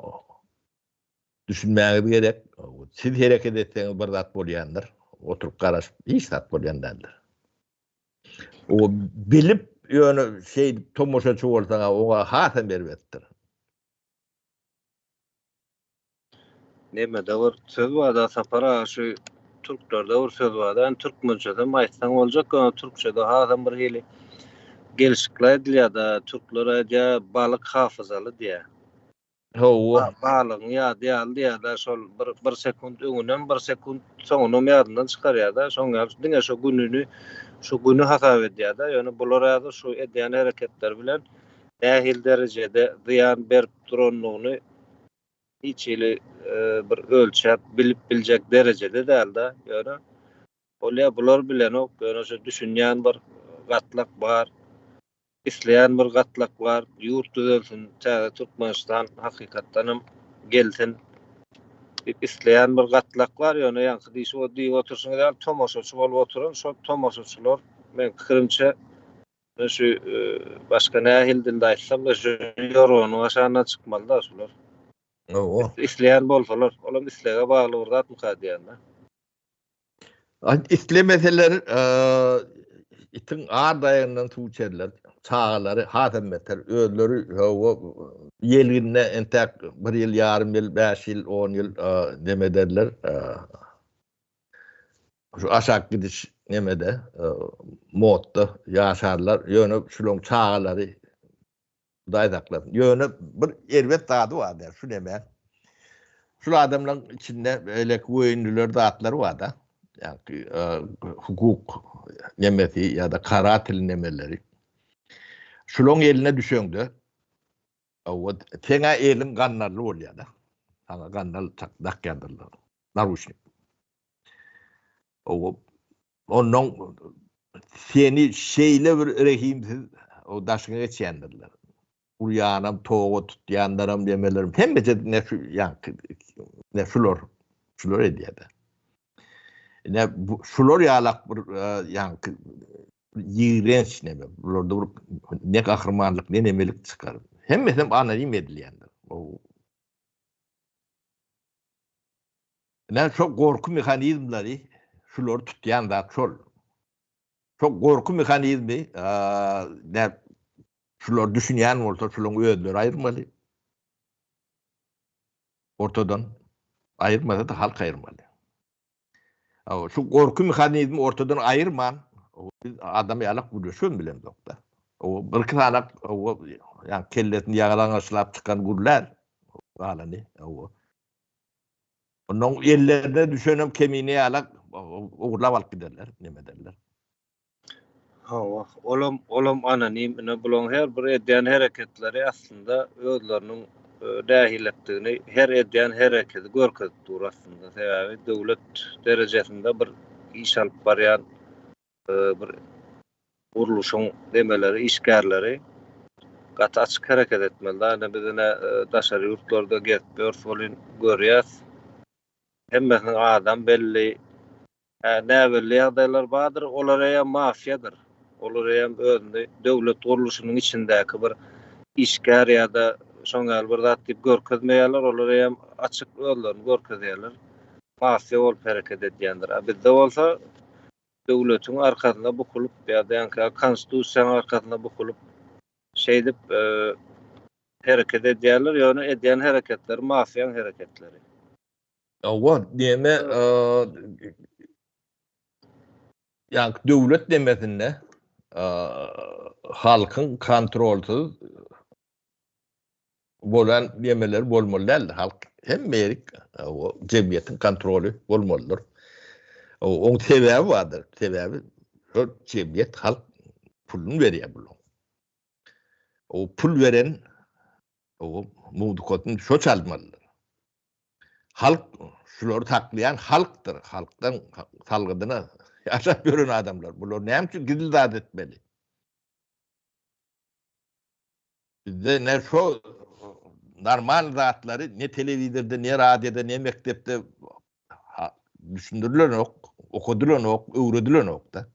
düşünmäňiz gerek. Siz hereket etseňiz bir zat bolýandyr. Oturyp garaşyp hiç zat bolýan däldir. O bilip ýöne şeýdip tomaşaçy bolsaň oňa hasam erbetdir. Nemede bir söz barda Sapar aga şu türklerde bir söz barda indi türkmençesem aýtsaň boljak ýöne türkçede hasam bir hili gelşikli aýdylýada türkler aýdýa balyk hafyzaly diýä. Hawa. Balygyň ýady ýaly diýýärler şol bir bir sekunt öňünem bir sekunt soňunam ýadyndan çykarýarda şoň ýaly diňe şo gününi şo güni hasap edýärda ýöne bular häzir şu edýän hereketleri bilen nähili derejede zyýan berip durandygyny hiç hili bir ölçäp bilip biljek derejede dälde ýöne bolýa bular bilenok ýöne şu düşünýän bir gatlak bar isleýän bir gatlak bar ýurt düzelsin täze Türkmenistan hakykatdanam gelsin diýip isleýän bir gatlak bar ýöne ýaňky diýşi diýip oturşyňyz ýaly tomaşaçy bolup oturan şol tomaşaçylar meň pikirimçe Men şu başga nähili dilde aýtsam-da şu ýorganyň aşagyndan çykmaly-da şular. Hawa. Isleýän bolsalar, olam islege bagly bir zatmyka diýýän-de. Islemeseler itiň ar daýagyndan suw içerler. Çagalary hasam beter. Özleri hawa ýelginde entäk bir ýyl, ýarym ýyl, bäş ýyl, on ýyl neme ederler. Şu aşak gidiş nemede modda ýaşarlar. Ýöne şulaň çagalary Hudaý saklasyn. Ýöne bir erbet zady bar der şu neme. Şul adamlaryň içinde beýleki weýinliler zatlar bar-da. Ýagny hukuk nemesi ýa-da karatel nemeleri. Şulaň eline düşeňde Hawa, seň-ä eliň gandally bolýar-da. Saňa gandal dakýandyrlar. Naruçnik. Hawa, onnoň seni şeýle bir rehimsiz o daşyňa geçýändirler. Urýanam, toga tutýanlaram, nemelerem, hemmesi ne şu ýaňky ne şular, şular edýär-de. Ine şular ýalak bir ýaňky ýigrenç neme. Bularda bir ne gahrymanlyk, ne nemelik çykar. Hemmesem anonim edilýändir. Ine şo gorky mehanizmleri şulary tutýan zat şol. Şo gorky mehanizmi ne şular düşünýän bolsa şularyň özleri aýyrmaly. Ortadan aýyrmasa-da halk aýyrmaly. Şu gorky mehanizmi ortadan aýyrman, biz adam ýalak gürleşibem bilemzok-da. O birki sany ýa kellesini ýalaňaçlap çykan gürlär, galany. Ondan ellerine düşenem kemine ýalak ogurlap alyp giderler, neme ederler. Hawa, olam olam anonim, ine bulaň her bir edýän hereketleri aslynda özleriniň nähilekdigini her edýän herekedi görkezip dur aslynda. Sebäbi döwlet derejesinde bir iş alyp barýan bir gurluşyň nemeleri, işgärleri gaty açyk hereket etmeli. Da ine biz ine daşary ýurtlarda gezip ýörüs welin görýäs. Hemmesiniň adam belli, Hä, näbelli ýagdaýlar bardyr, olar eýýäm mafiýadyr. Olar eýýäm özüni döwlet gurluşynyň içindäki bir işgär ýa-da şoň ýaly bir zat diýip görkezmeýärler, olar eýýäm açyk özlerini görkezýärler. Mafiýa bolup hereket edýändir. A bizde bolsa döwletiň arkasynda bukulyp ýa-da ýaňky konstitusiýanyň arkasynda bukulyp şeýdip hereket edýärler, ýöne edýän hereketleri mafiýaň hereketleri. Hawa, diýme, ýa döwlet demesinde halkyň kontrolsyz bolan demeler bolmaly däldir. Halk hemme ýerik jemgyýetiň kontroly bolmalydyr. Oň sebäbi bardyr. Sebäbi şol jemgyýet halk puluny berýär bulaň. O pul beren. O muzikasyny şo çalmalydyr. Halk şulary saklaýan halkdyr. Halkdan salgydyna ýaşap ýören adamlar. Bular näme üçin gizli zat etmeli? Bizde ne şo normal zatlary ne telewizorda, ne radioda, ne mekdepde düşündirilenok, okadylanok, öwredilenok-da.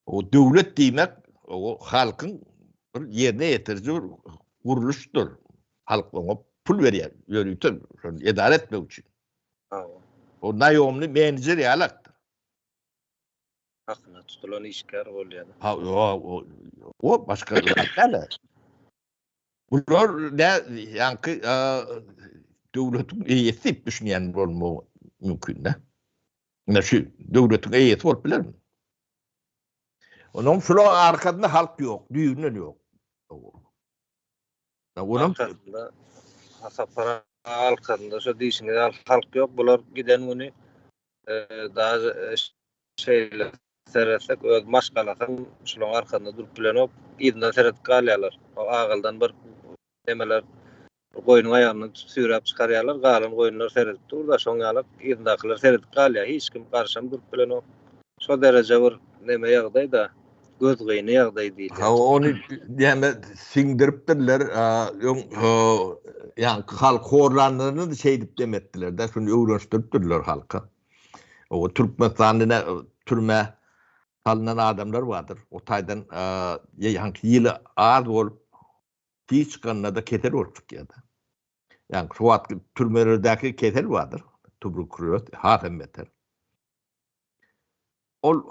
O döwlet diýmek o halkyň bir ýerine ýetiriji bir gurluşdyr. Halk oňa pul berýär, ýörite şony edara etmek üçin. O naýomny menejer ýalakdyr. Hakyna tutulan işgär bolýar. Ha, o, o başga zat däl. Bular ne ýaňky döwletiň eýesi diýip düşünýän bolmagy mümkin-de. Ine şu döwletiň eýesi bolup bilermi? Onuň şulaň arkasynda halk ýok, düýbünden ýok. Onuň arkasynda Sapar arkasynda şu diýşiňiz ýaly halk ýok. Bular giden güni daže şeýle seretsek öz maşgalasam şulaň arkasynda durup bilenok, yzyndan seredip galýarlar. O agaldan bir nemeler goýnuň aýagyndan tutup süýräp çykarýarlar, galan goýunlar seredip dur-da, şoň ýaly yzyndakylar seredip galýar. Hiç kim garşam durup bilenok. Şo dereje bir neme ýagdaý-da, gözgyny ýagdaý diýilýär. Hawa, ony näme siňdiripdirler, öň ýaňky halk horlanlarynda-da şeýdip demetdiler-de, şuny öwrenişdiripdirler halka. O Türkmenistanda ne türmä salnan adamlar bardyr. O taýdan ýaňky ýyly az bolup, Tiz çykanda-da kesel bolup çykýar-da. Ýagny şu wagtky türmelerdäki kesel bardyr, tuberkulýoz hasam beter. Ol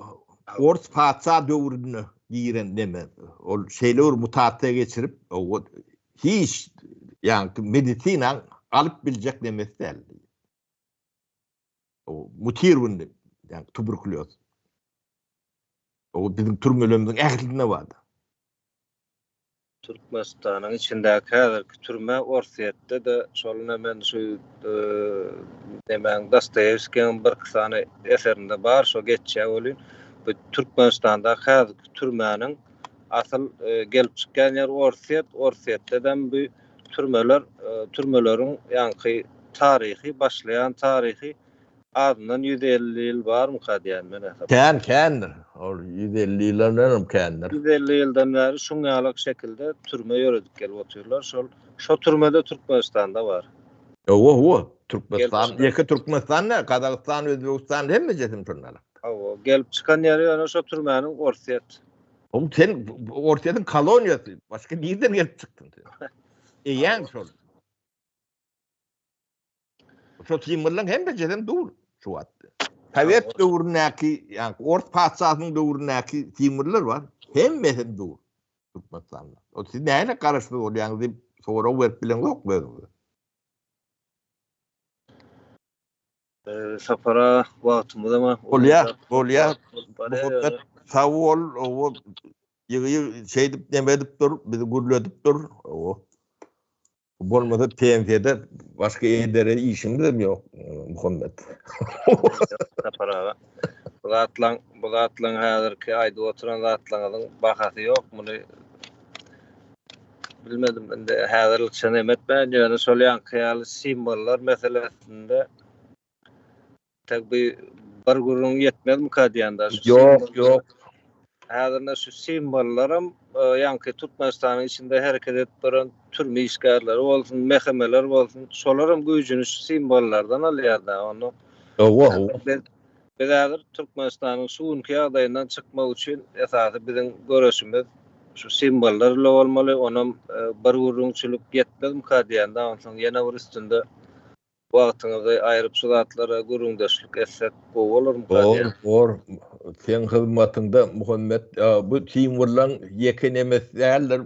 ors patyşa döwründe giren neme, ol şeýle bir mutasiýa geçirip, o hiç ýagny medisinaň alyp biljek nemesi däl. O mutirowany, ýagny tuberkulýoz. O biziň türmelerimiziň ählisinde bardy. Türkmenistanyň içindäki häzirki türme Orsýetde-de şol men şu nemäň Dostoýewskiniň birki sany eserinde bar şo geçýär welin bu Türkmenistandaky häzirki türmäniň asyl gelip çykýan ýeri Orsýet Orsýetdedem bu türmeler türmeleriň ýaňky taryhy başlaýan taryhy Azyndan 150 ýyl barmyka diýýän men hesap. Kän kändir. Ol 150 ýyldan hem kändir. 150 ýyldan bäri şuň ýalak şekilde türme ýöredip gelip otyrlar. Şol şo türmede Türkmenistanda bar. Hawa hawa. Türkmenistan, ýeke Türkmenistan däl, Gazagystan, Özbegistan hemmejesini şonda. Hawa, gelip çykan ýeri ýöne şo türmäniň Orsýet. Oň sen Orsýetiň koloniýasy. Başga nirden gelip çykdyň sen? Eýäň şol. Şo simwollaryň hemmejesem dur şu wagt. Sowet döwründäki, ýagny Ors patyşasynyň döwründäki simwollar bar. Hemmesi dur Türkmenistanda. O siz nähili garaşsyz bolýaňyz diýip sorag berip bileňzokmy özüňize? Sapara wagtymyz ama Bolýa, bolýa. Muhammet sag bol, owo ýygy-ýygy şeýdip neme edip dur, bizi gürledip dur. Owo. Bolmasa pensiýada başga edere işimiz hem ýok, Muhammet. Sapar aga. Bu zatlaň, bu zatlaň häzirki aýdyp oturan zatlaryňyzyň bahasy ýok. Muny bilmedim indi häzirlikçe näme etmäýin, ýöne şol ýaňky ýaly simwollar meselesinde Tek bu bir gürrüň ýetmezmika diýende. Ýok, ýok. Häzirde şu simwollaram e, ýaňky Türkmenistanyň içinde hereket edip duran türme işgärleri bolsun, mehemeler bolsun, şolaram güýjüni şu simwollardan alýar-da. Onu Hawa, hawa. Biz, biz häzir Türkmenistanyň şu günki ýagdaýyndan çykmak üçin esasy biziň göreşimiz şu simwollar bile bolmaly. Onam e, bir gürrüňçilik ýetmezmika diýende, onsoň ýene bir üstünde Wagtyňyzy aýryp şu zatlara gürrüňdeşlik etsek gowy bolarmyka Bor, bor. Seň hyzmatyňda Muhammet, bu simwollaň ýeke nemesi däldir,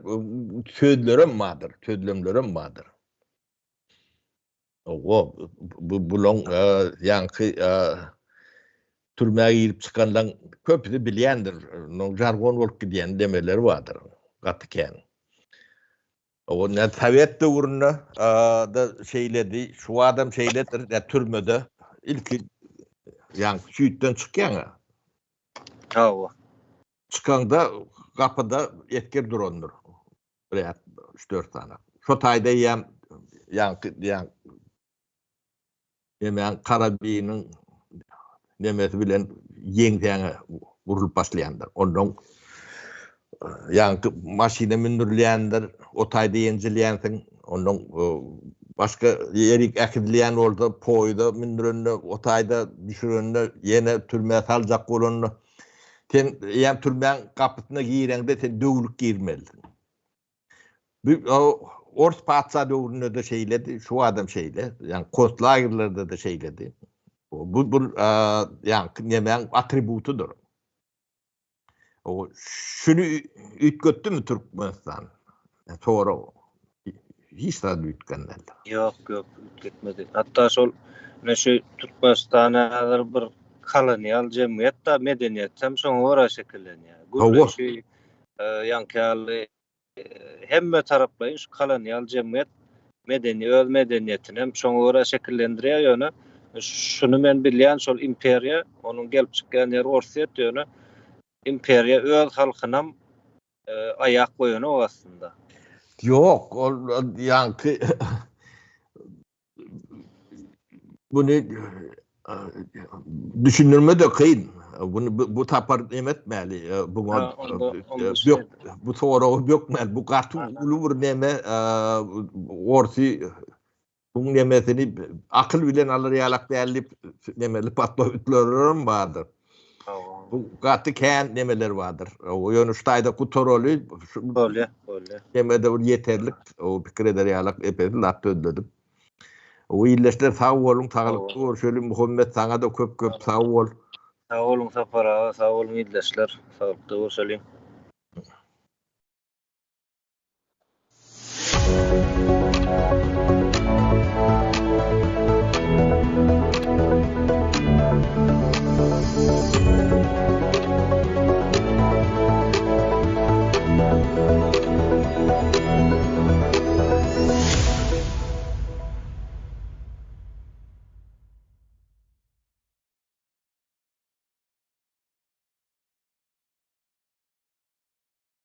sözlerem bardyr, sözlemlerem bardyr. Owo, bu bulaň ýaňky türmä girip çykanlaň köpüsi bilýändir, onuň žargon bolup gidýän demeleri bardyr, gaty kän. O ne sowet döwründe da şeýledi, şu adam şeýledir, ne türmede ilki ýa süýtden çykýaň. Hawa. Çykanda gapyda esger durandyr. Bir 3-4 sany. Şo taýda eýýäm ýaňky diýen nemäň karabiniň nemesi bilen ýeňsäňe urlup başlaýandyr. Ondan ýaňky maşyna mündürilýändir, o taýda ýenjilýänsiň. Ondan başga ýerik äkidilýän bolsa, poýza mündürende, o taýda düşürende, ýene türmä saljak bolanda, sen eýýäm türmäň gapysyna gireňde sen döwlüp girmelisiň. Bu ors patyşa döwründe-de şeýledi, şu adam şeýle. Ýagny konslagerlerde-de şeýledi. Bu bir ýagny nemäň atributydyr. O şuny üýtgetdimi Türkmenistan? Sorag. Hiç zat üýtgän däldir. Ýok, ýok, üýtgetmedi. Hatda şol ine şu Türkmenistan häzir bir kolonial jemgyýet da medeniýet hem şoňa görä şekillenýär. Gürleşi, ýaňky ýaly hemme taraplaýyn şu kolonial jemgyýet medeni öz medeniýetini hem şoňa görä şekillendirýär ýöne şuny men bilýän şol imperiýa onuň gelip çykýan ýeri Orsýet ýöne imperiýa öz halkynam aýak goýanok aslynda. Ýok, ol ýaňky Muny düşündirme-de kyn. Bunu bu tapar neme etmeli. Buňa bök bu soragy bökmeli. Bu gaty uly bir neme orsy buň nemesini akyl bilen alar ýalak däl diýip nemeli patwa bardyr. Bu gaty kän nemeler bardyr. Ýöne şu taýda gutaraly. Bolýar, bolýar. Nemede bir ýeterlik, o pikir eder ýalak epesi zat sözledik. O illeşler sag boluň, saglykda görşeli. Muhammet saňa-da köp-köp sag bol. Sag boluň Sapar aga, sag boluň ildeşler. Saglykda görşeliň.